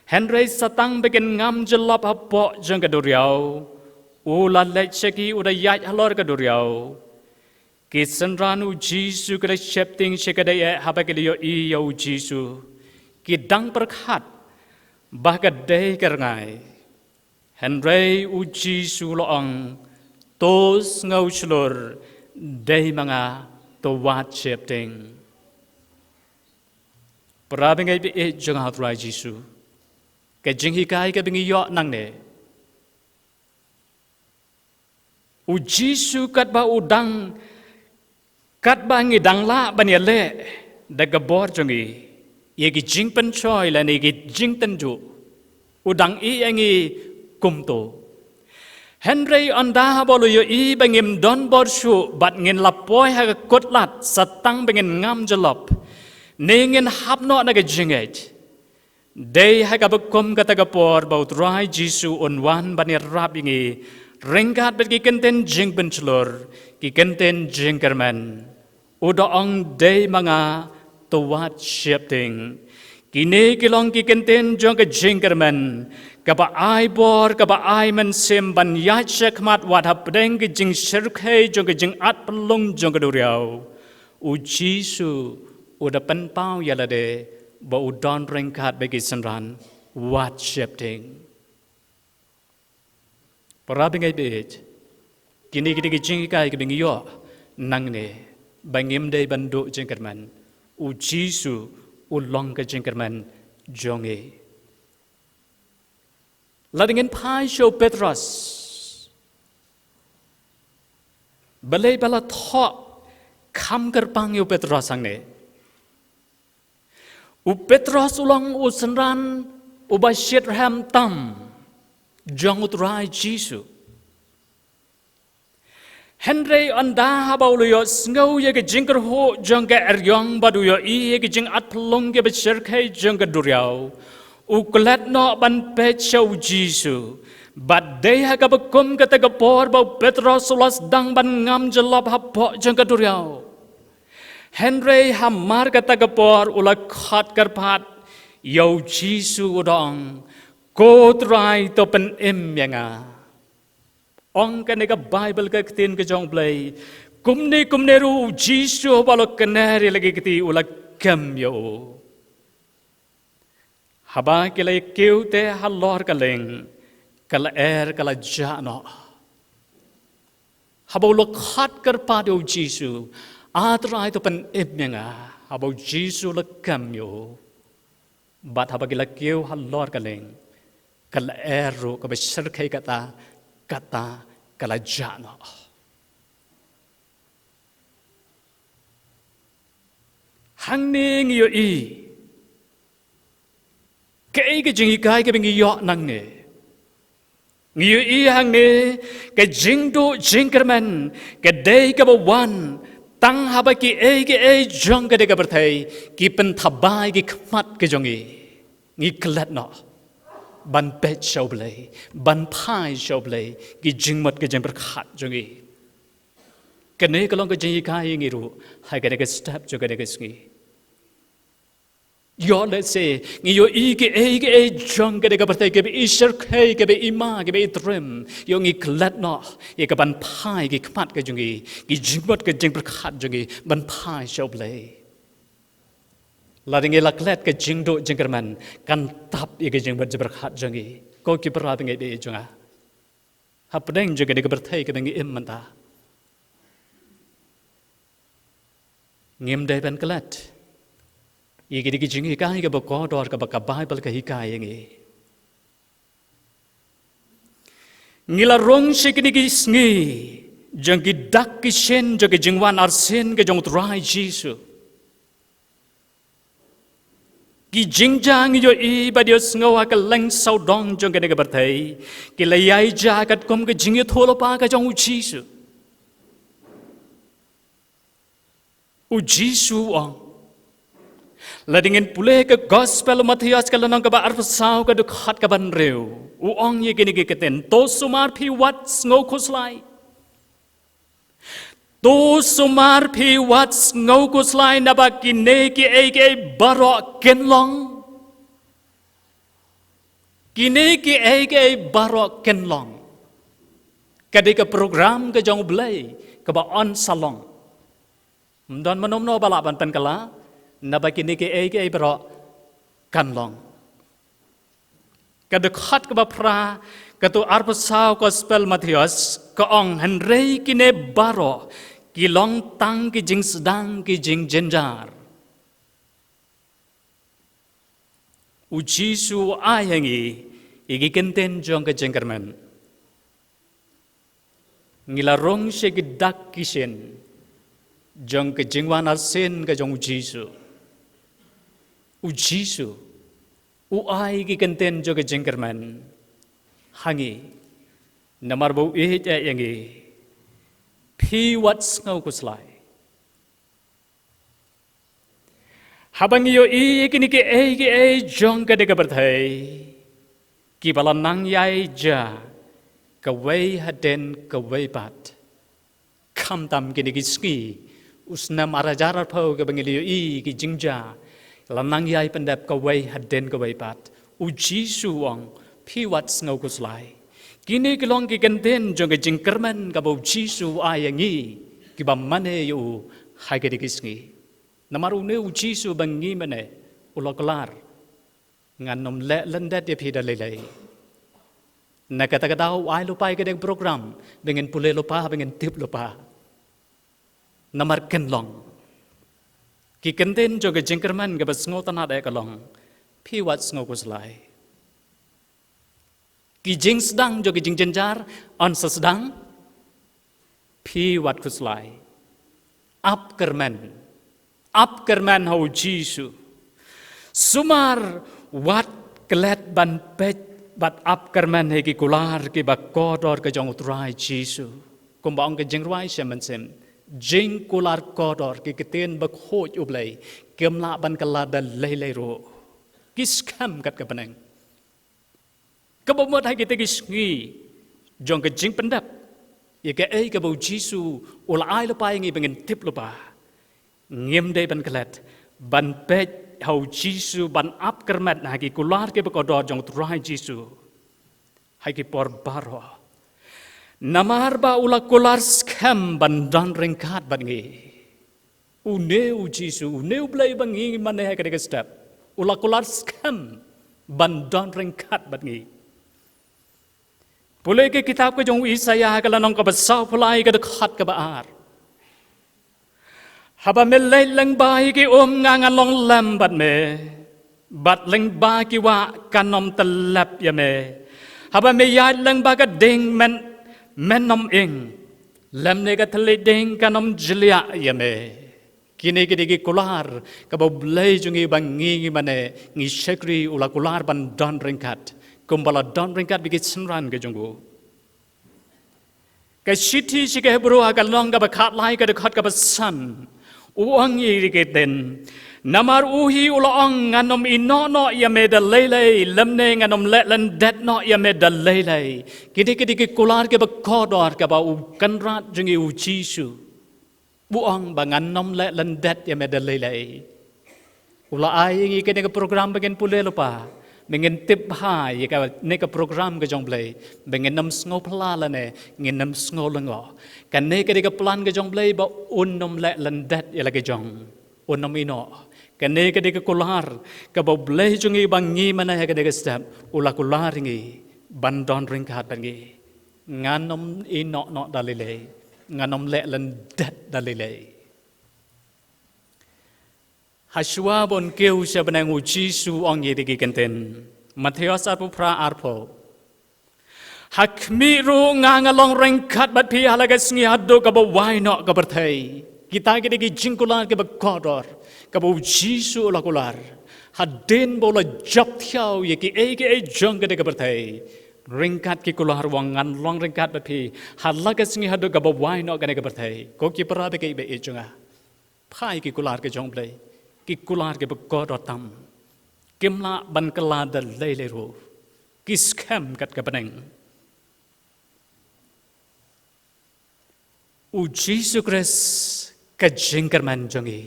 hynrei sa tang ba kin ngam jyllop hapoh jong ka duriaw, u la leit sha ki, u da ïaid halor ka duriaw. Ki synran u Jisu ki la sheptieng shikatdei eh haba ki la ïohi ïa u Jisu. Ki dang pyrkhat ba ka dei ka rngai. Hynrei u Jisu u la ong, to sngew shlur, dei ma nga, to wat sheptieng. Para bangeit ba ïeit jong u Trai Jisu, ka jinghikai kaba ngi ïoh nangne, u Jisu katba u dang, katba ngi dang lah ban ïaleh da ka bor jong ngi ïa ki jingpynshoi lane ïa ki jingtynjuh, u dang ïeh ïa ngi kumto. Hynrei ynda haba u la ïohi ba ngim don bor shuh bad ngin la poi ha ka kut lad sa tang ba ngin ngam jyllop ne ngin hap noh na ka jingngeit, dei ha kaba kum kata ka por ba u Trai Jisu un wan ban ïarap ïa ngi ryngkat bad ki kyntien jingpynshlur, ki kyntien jingkyrmen. U da ong, dei ma nga, to wat sheptieng. Kine ki long ki kyntien jong ka jingkyrmen kaba ai bor, kaba ai mynsiem ban ïaid shakhmat wat hapdeng ki jingshyrkhei jong ka jingatphyllung jong ka duriaw. U Jisu u da pynpaw ïa lade ba u don ryngkat bad ki synran, wat sheptieng. Para bangeit ba ïeit, kine ki dei ki jinghikai kiba ngi ïoh nangne, ba ngim dei ban duh jingkyrmen. U Jisu u long ka jingkyrmen jong ngi. Lada ngin phai sha u Petros, balei ba la thoh kham kyrpang ïa u Petros hangne? U Petros u long u synran uba shitrhem tam jong u Trai Jisu. Hynrei ynda haba u la ïohsngew ïa ka jingkyrhuh jong ka eriong bad u ïohi ïa ka jingatphyllung kaba shyrkhei jong ka duriaw, u klet noh ban peit sha u Jisu. Bad dei ha kaba kum kata ka por ba u Petros u la sdang ban ngam jyllop hapoh jong ka duriaw. Hynrei hamar kata ka por u la khot kyrpad ïa u Jisu, u da ong, ko Trai, to pynim ïa nga. Ong kane ka Baibl, ka ktien ka jong U Blei, kumne kumne ruh u Jisu haba u la kner ïa la ki kti u la kem ïa u. Haba ki la kiew te halor ka lieng, ka lyer ka la jah noh. Haba u la khot kyrpad ïa u Jisu, A Trai, to pynim ïa nga. Haba u Jisu u la kem ïa u, bad haba ki la kiew halor ka lieng, ka lyer ruh kaba shyrkhei kata, kata ka la jah noh. Hangne ngi ïohi kaei ka jinghikai kaba ngi ïoh nangne. Ngi ïohi hangne ka jingduh jingkyrmen ka dei kaba wan tang haba kiei kiei jong kane ka pyrthei ki pynthabai ki khmat ka jong ngi. Ngi klet noh ban peit sha U Blei, ban phai sha U Blei, ki jingmut ki jingpyrkhat jong ngi. Kane ka long ka jinghikai ïa ngi ruh ha kane ka step jong kane ka sngi. Ïoh lehse ngi ïohi kiei kiei jong kane ka pyrthei kaba i shyrkhei, kaba i ma, kaba i triem, ïoh ngi klet noh ïa ka ban phai ki khmat ka jong ngi, ki jingmut ki jingpyrkhat jong ngi ban phai sha U Blei. Lada ngi la klet ka jingduh jingkyrmen kan tap ïa ka jingmut jingpyrkhat jong ngi. Ko ki para bangeit jong nga, hapdeng jong kane ka pyrthei kaba ngi im mynta, ngim dei ban klet ïa kine ki jinghikai kaba kordor kaba ka Baibl ka hikai ïa ngi. Ngi la rung sha kine ki sngi jong ki dak ki shin jong ki jingwan arsien ka jong U Trai Jisu. Ki jingjia ngi ïohi bad ïohsngew ha kylleng sawdong jong kane ka pyrthei ki la ïai jia katkum ka jingïathuhlypa ka jong U Jisu. U Jisu u ong, lada ngin pule ka Gospel u Mathaios ka lynnong kaba arphew saw ka dkhot kaba hynriew, u ong ïa kine ki ktien, to sumar phi wat sngewkhuslai. To sumar phi wat sngewkhuslai, naba kine kiei kiei baroh kin long. Kine kiei kiei baroh kin long. Ka dei ka program ka jong U Blei kaba yn sa long. Ym don mano mano ba lah ban pynkylla, naba kine kiei kiei baroh kan long. Ka dkhot kaba phra katei arphew saw Gospel Mathaios ka ong, hynrei kine baroh ki long tang ki jingsdang ki jingjynjar. U Jisu u ai ha ngi ïa ki kyntien jong ka jingkyrmen. Ngi la rung sha ki dak ki shin jong ka jingwan arsien ka jong U Jisu. U Jisu u ai ki kyntien jong ka jingkyrmen ha ngi, namar ba u ïeit ïa ngi. Phi wat sngewkhuslai. Haba ngi ïohi ïa kine kiei kiei jong kane ka pyrthei kiba la nang ïai jia kawei hadien kawei pat. Khamtam kine ki sngi u snem ar hajar arphew kaba ngi la ïohi ki jingjia la nang ïai pyndep kawei hadien kawei pat. U Jisu u ong, phi wat sngewkhuslai. Kine ki long ki kyntien jong ka jingkyrmen kaba U Jisu u ai ïa ngi kiba mane ïa u ha kine ki sngi. Namar une U Jisu ba ngi mane u la kular, ngan ym leh lyndet ïa phi da lei lei. Na kata ka daw u ai lypa ïa kane ka program ba ngin pule lypa, ba ngin tip lypa. Namar kin long ki kyntien jong ka jingkyrmen kaba sngewtynnad eh ka long, phi wat sngewkhuslai. Ki jingsdang jong ki jingjynjar yn sa sdang, phi wat khuslai. Ap kyrmen, ap kyrmen ha U Jisu. Sumar wat klet ban peit bad ap kyrmen ha ki kular kiba kordor ka jong U Trai Jisu. Kumba ong ka jingrwai sha mynsiem, jingkular kordor, ki ktien bakhuid U Blei kim lah ban kylla da lei lei ruh. Ki skhem kat ka bneng. Kaba mut ha kita ki sngi jong ka jingpyndep ïa kaei kaba U Jisu u la ai lypa ïa ngi ba ngin tip lypa, ngim dei ban klet ban peit ha U Jisu, ban ap kyrmen ha ki kular kiba kordor jong U Trai Jisu ha ki por baroh. Namar ba u la kular skhem ban don ryngkat bad ngi. Une U Jisu, une U Blei ba ngi mane ha kane ka step, u la kular skhem ban don ryngkat bad ngi. Pule ki kitab ka jong u Isaïah ka lynnong kaba sawphew lai ka dkhot kaba ar. Haba me leit lyngba ïa ki um nga ngan long lem bad me, bad lyngba ki wah kan ym tyllep ïa me. Haba me ïaid lyngba ka ding men, men ym ing, lymne ka thylliej ding kan ym jliah ïa me. Kine ki dei ki kular kaba U Blei jong ngi ba ngi, ngi mane ngi shakri u la kular ban don ryngkat kumba la don ryngkat bad ki synran ka jong u. Ka shithi sha ki Hebru ha ka lynnong kaba khatlai ka dkhot kaba san, u ong ïa ki ktien: Namar u hi u la ong, ngan ym ïehnoh noh ïa me da lei lei, lymne ngan ym leh lyndet noh ïa me da lei lei. Kine ki dei ki kular kiba kordor kaba u Kynrad jong ngi u Jisu u ong ba ngan ym leh lyndet ïa me da lei lei. U la ai ïa ngi kane ka program ba ngin pule lypa, ba ngin tip bha ïa kane ka program ka jong U Blei, ba ngin ym sngew phylla lane ngin ym sngew lyngngoh. Kane ka dei ka plan ka jong U Blei ba un ym leh lyndet ïa la ka jong, un ym ïehnoh. Kane ka dei ka kular kaba U Blei jong ngi ba ngi mane ha kane ka step u la kular ïa ngi ban don ryngkat bad ngi. Ngan ym ïehnoh noh da lei lei, ngan ym leh lyndet da lei lei. Hashwa ban kiew sha bneng u Jisu u ong ïa ki ktien. Mathaios arphew phra arphew. Ha khmih ruh nga nga long ryngkat bad phi ha la ka sngi haduh kaba wai noh ka pyrthei. Kita ki dei ki jingkular kiba kordor kaba u Jisu u la kular. Hadien ba u la jop thiaw ïa kiei kiei jong kane ka pyrthei, ryngkat ki kular u ong ngan long ryngkat bad phi ha la ka sngi haduh kaba wai noh kane ka pyrthei. Ko ki para bangeit ba ïeit jong nga, phai ki kular ka jong U Blei, ki kular kiba kordor tam. Kim lah ban kylla da lei lei ruh, ki skhem kat ka bneng. U Jisu Khrist ka jingkyrmen jong ngi.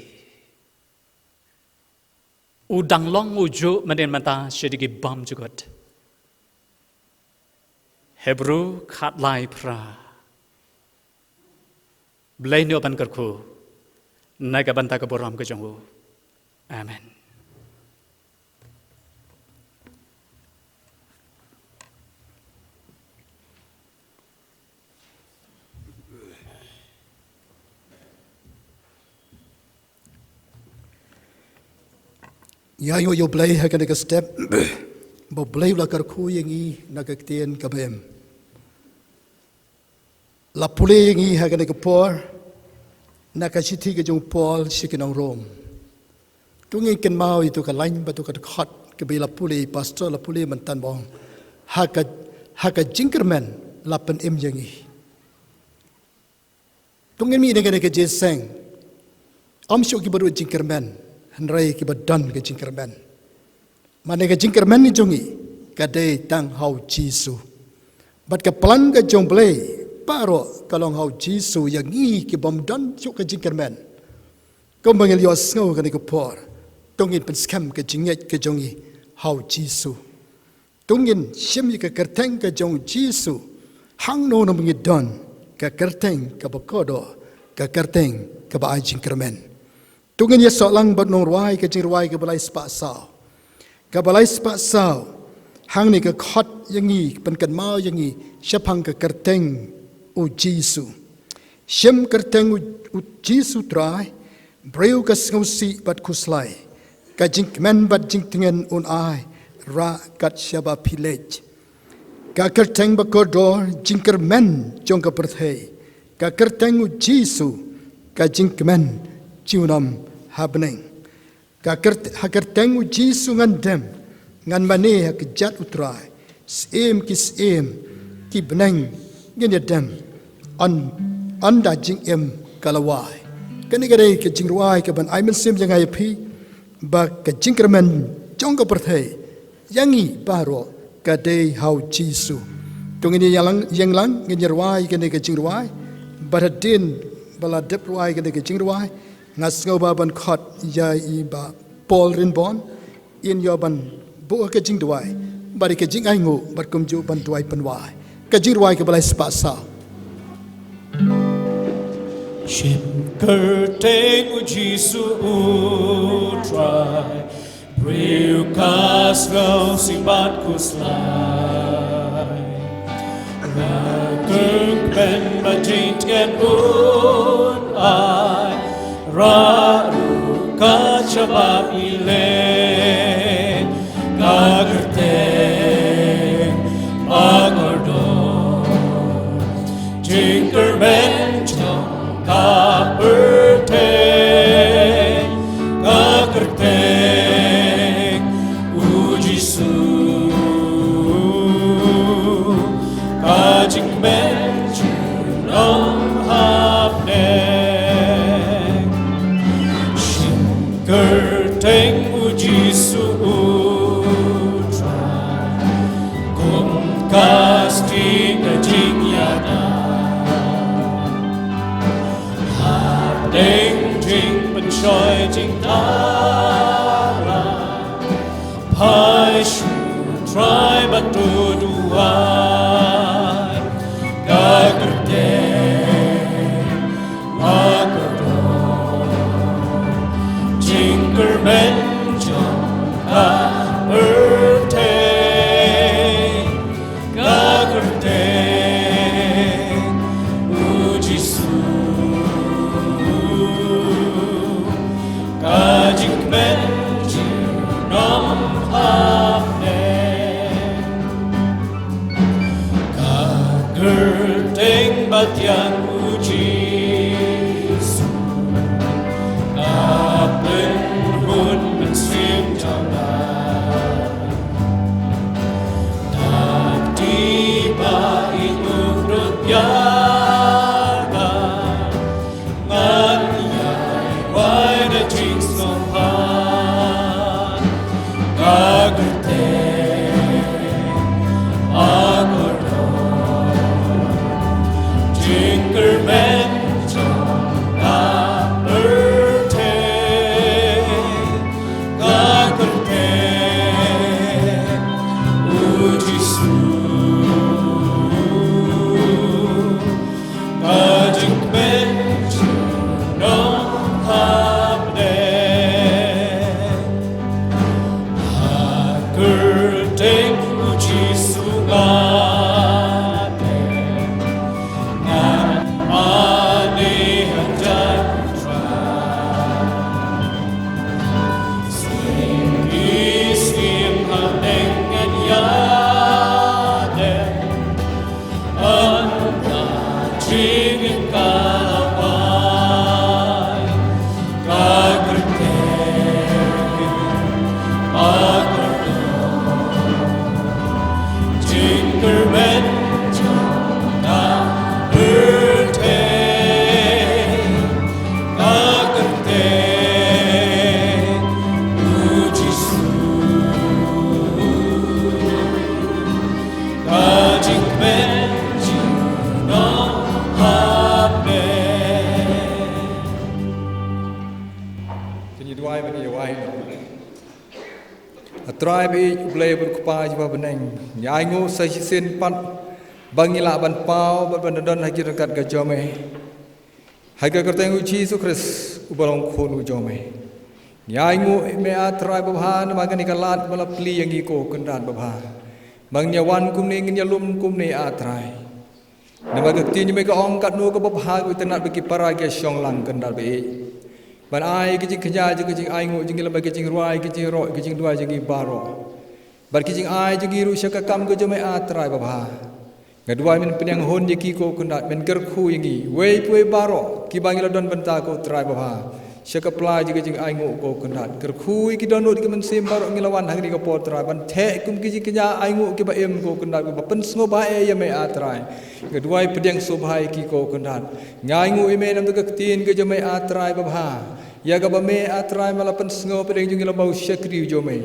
U dang long u juh mynhynnin mynta sha ki bymjukut. Hebru khatlai phra. Blei un ïoh ban kyrkhu na ka bynta ka burom ka jong u. Amen. Ïa ïoh ïa U Blei ha kane ka step ba U Blei u la kyrkhu ïa ngi na ka ktien kaba im. La pule ïa ngi ha kane ka por na ka shithi ka jong u Paul sha ki nong Rom. To ngin kynmaw ïa tu ka lain bad tu ka dkhot kaba la pule, pastor la pule mynta ba ong ha ka, ha ka jingkyrmen la pynim ïa ngi. To ngin mih na kane ka jingïaseng, ym shuh kiba ruh jingkyrmen, hynrei kiba don ka jingkyrmen. Mane ka jingkyrmen jong ngi ka dei tang ha u Jisu. Bad ka plan ka jong U Blei baroh ka long ha u Jisu, ïa ngi kibym don shuh ka jingkyrmen. Kumba ngi la ïohsngew kane ka por, to ngin pynskhem ka jingngeit ka jong ngi ha u Jisu. To ngin shim ïa ka kyrteng ka jong u Jisu hangno hangno ba ngi don, ka kyrteng kaba kordor, ka kyrteng kaba ai jingkyrmen. To ngin ïasoh lang bad u nongrwai ka jingrwai kaba lai spah saw. Kaba lai spah saw, hangne ka khot ïa ngi, pynkynmaw ïa ngi shaphang ka kyrteng u Jisu. Shim kyrteng u, u Jisu Trai, briew ka sngewsih bad khuslai, ka jingkmen bad jingtngen un ai, rah kat shaba phi leit. Ka kyrteng ba kordor, jingkyrmen jong ka pyrthei, ka kyrteng u Jisu, ka jingkmen junom ha bneng. Ka kyrt-, ha kyrteng u Jisu ngan dem, ngan mane ha kjat u Trai, syiem ki syiem, ki bneng ngin ïa dem, yn, ynda jingim ka la wai. Kane ka dei ka jingrwai kaban ai mynsiem ïa nga ïa phi, ba ka jingkyrmen jong ka pyrthei ïa ngi baroh ka dei ha u Jisu. To ngin ïa lang, ïeng lang, ngin ïa rwai kane ka jingrwai. Bad hadien ba la dep rwai kane ka jingrwai, nga sngew ba ban khot ïa i Bah Paul Rinbon, in ïoh ban buh ka jingduwai bad ka jingainguh bad kumjuh ban duwai pynwai. Ka jingrwai kaba lai spah saw. Shim kyrteng u Jisu u Trai, briew ka sngewsih bad khuslai, Ba jingtngen un ai, rah ruh ka jubab i leh, ka kyrteng ba kordor, jingkyrmen jong ka pyrthei, ka kyrteng u Jisu, ka jingkmen junom hapdeng. Sha kyrteng u Jisu u Trai, kum ka stieh ka jingïada, hapdeng jingpynshoi jingthala. Phai sha u Trai bad to duwai, ka kyrteng ba kordor, jingkyrmen jong ka pyrthei, ka kyrteng u Jisu, ka jingkmen junom hapdeng. Ka kyrteng ba thiang u Jisu, ka pynhun mynsiem jong nga. Da kti ba i u dut ïa nga, ngan ïai wai da jingsngewbha. Ka kyrteng ba kordor, jingkyrmen jong ka pyrthei, ka kyrteng u Jisu, ka jingkmen junom hapdeng. Ha kyrteng u Jisu nga dei, ngan mane hajan u Trai. Sngi sngi hapdeng ngan ïadei, ym ka jingkyrkhu, ka kyrteng ba kordor, jingkyrmen jong ka pyrthei, ka kyrteng u Jisu, ka jingkmen junom hapdeng. Ngi duwai, ngi duwai. A Trai ba ïeit, U Blei bad U Kpa jong ngi ba ha bneng, ngi ainguh sa shisien pat ba ngi lah ban paw bad ban don ha ki ryngkat ka jong me, ha ka kyrteng u Jisu Khrist uba long Khun u jong me. Ngi ainguh ïa me, A Trai babha, namar kane ka lad ba la plie ïa ngi, ko Kynrad babha, ba ngin ïa wan kumne, ngin ïa lum kumne, A Trai. Namar ka ktien jong me ka ong, katno kaba bha ka itynnad ba ki para ki ïa shong lang, Kynrad ba ïeit, ban ai ka jingkñia jong ka jingainguh jong ngi, lem bad ka jingrwai, ka jingïaroh, ka jingduwai jong ngi baroh, bad ka jingai jong ngi ruh sha ka kam ka jong me, A Trai babha. Nga duwai men pynïanghun ïa ki, ko Kynrad, men kyrkhu ïa ngi, uwei pa uwei baroh kiba ngi la don bynta, ko Trai babha, sha ka pla jong ka jingainguh, ko Kynrad. Kyrkhu ïa ki dohnud ki mynsiem baroh ngi la wan ha kane ka por, Trai, ban theh kum ki jingkñia ainguh kiba im, ko Kynrad, kiba pynsngewbha ïa me, A Trai. Nga duwai pdiang sngewbha ïa ki, ko Kynrad. Nga ainguh ïa me namar ka ktien ka jong me, A Trai babha, ïa kaba me, A Trai, me la pynsngew hapdeng jong ngi lem bad u shakri u jong me.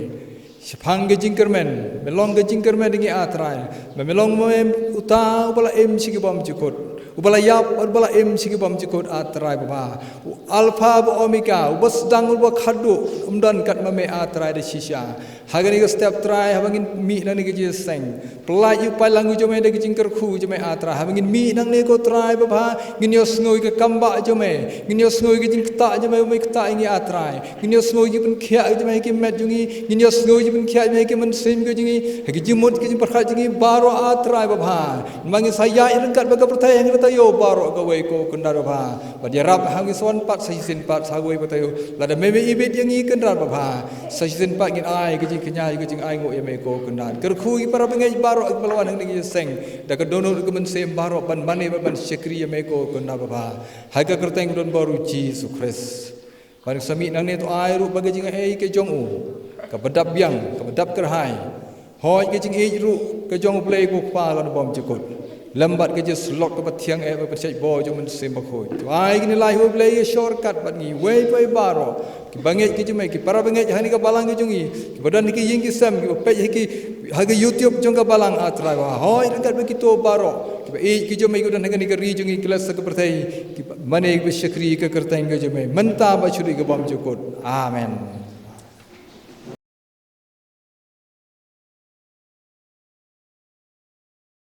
Shaphang ka jingkyrmen, me long ka jingkyrmen ïa ngi, A Trai. Me, me long me uta uba la im sha ki bymjukut, uba la ïap, uba la im sha ki bymjukut, A Trai babha. U Alpha bad Omega, uba sdang, uba khatduh, ym don kat ma me, A Trai, da shisha. Ha kane ka step, Trai, haba ngin mih nangne ka jingïaseng, pyllait ïa u paidlang u jong me da ka jingkyrkhu jong me, A Trai. Haba ngin mih nangne, ko Trai babha, ngin ïohsngew ïa ka kambah jong me, ngin ïohsngew ïa ka jingktah jong me, me ktah ïa ngi, A Trai. Ngin ïohsngew ïa ka jingpynkhiah jong me ha ki met jong ngi, ngin ïohsngew ïa ka jingpynkhiah jong me ha ki mynsiem ka jong ngi, ha ki jingmut ki jingpyrkhat jong ngi baroh, A Trai babha. Namar ngin sa ïaid ryngkat bad ka pyrthei, ha kane ka taïew baroh kawei ko Kynrad babha. Bad ïarap hangne sa wan pat sa shisien pat sa kawei pat taïew. Lada me me ibit ïa ngi Kynrad babha, sa shisien pat ngin ai ka jingkñia ka jingainguh ïa me ko Kynrad. Kyrkhu ïa ki para bangeit baroh kiba la wan hangne ka jingïaseng da ka dohnud ka mynsiem baroh ban mane bad ban shakri ïa me ko Kynrad babha. Ha ka kyrteng ka don bor u Jisu Khrist. Ban sa mih nangne to ai ruh ba ka jingaiei ka jong u kaba dap biang kaba dap kyrhai. Hooid ka jingïeit ruh ka jong u Blei ko Kpa ka bym jukut. Lem bad ka jingslok kaba thiang eh bad ka jingshait bor jong u Mynsiem Bakhuid. To ai kine lai ha u Blei ïa shortcut bad ngi wei pa wei baroh. Ki bangeit ki jong me, ki para bangeit ha kane ka balang ka jong ngi, kiba don ha ki ïing ki sem, kiba peit ha ki, ha ka YouTube jong ka balang, ah Trai wa. Hooid ryngkat bad kito baroh kiba ïeit ki jong me, kiba don ha kane ka ri jong ngi, ki la sa ka pyrthei, kiba mane kiba shakri ka kyrteng ka jong me mynta bad shuh ka bym jukut. Amen.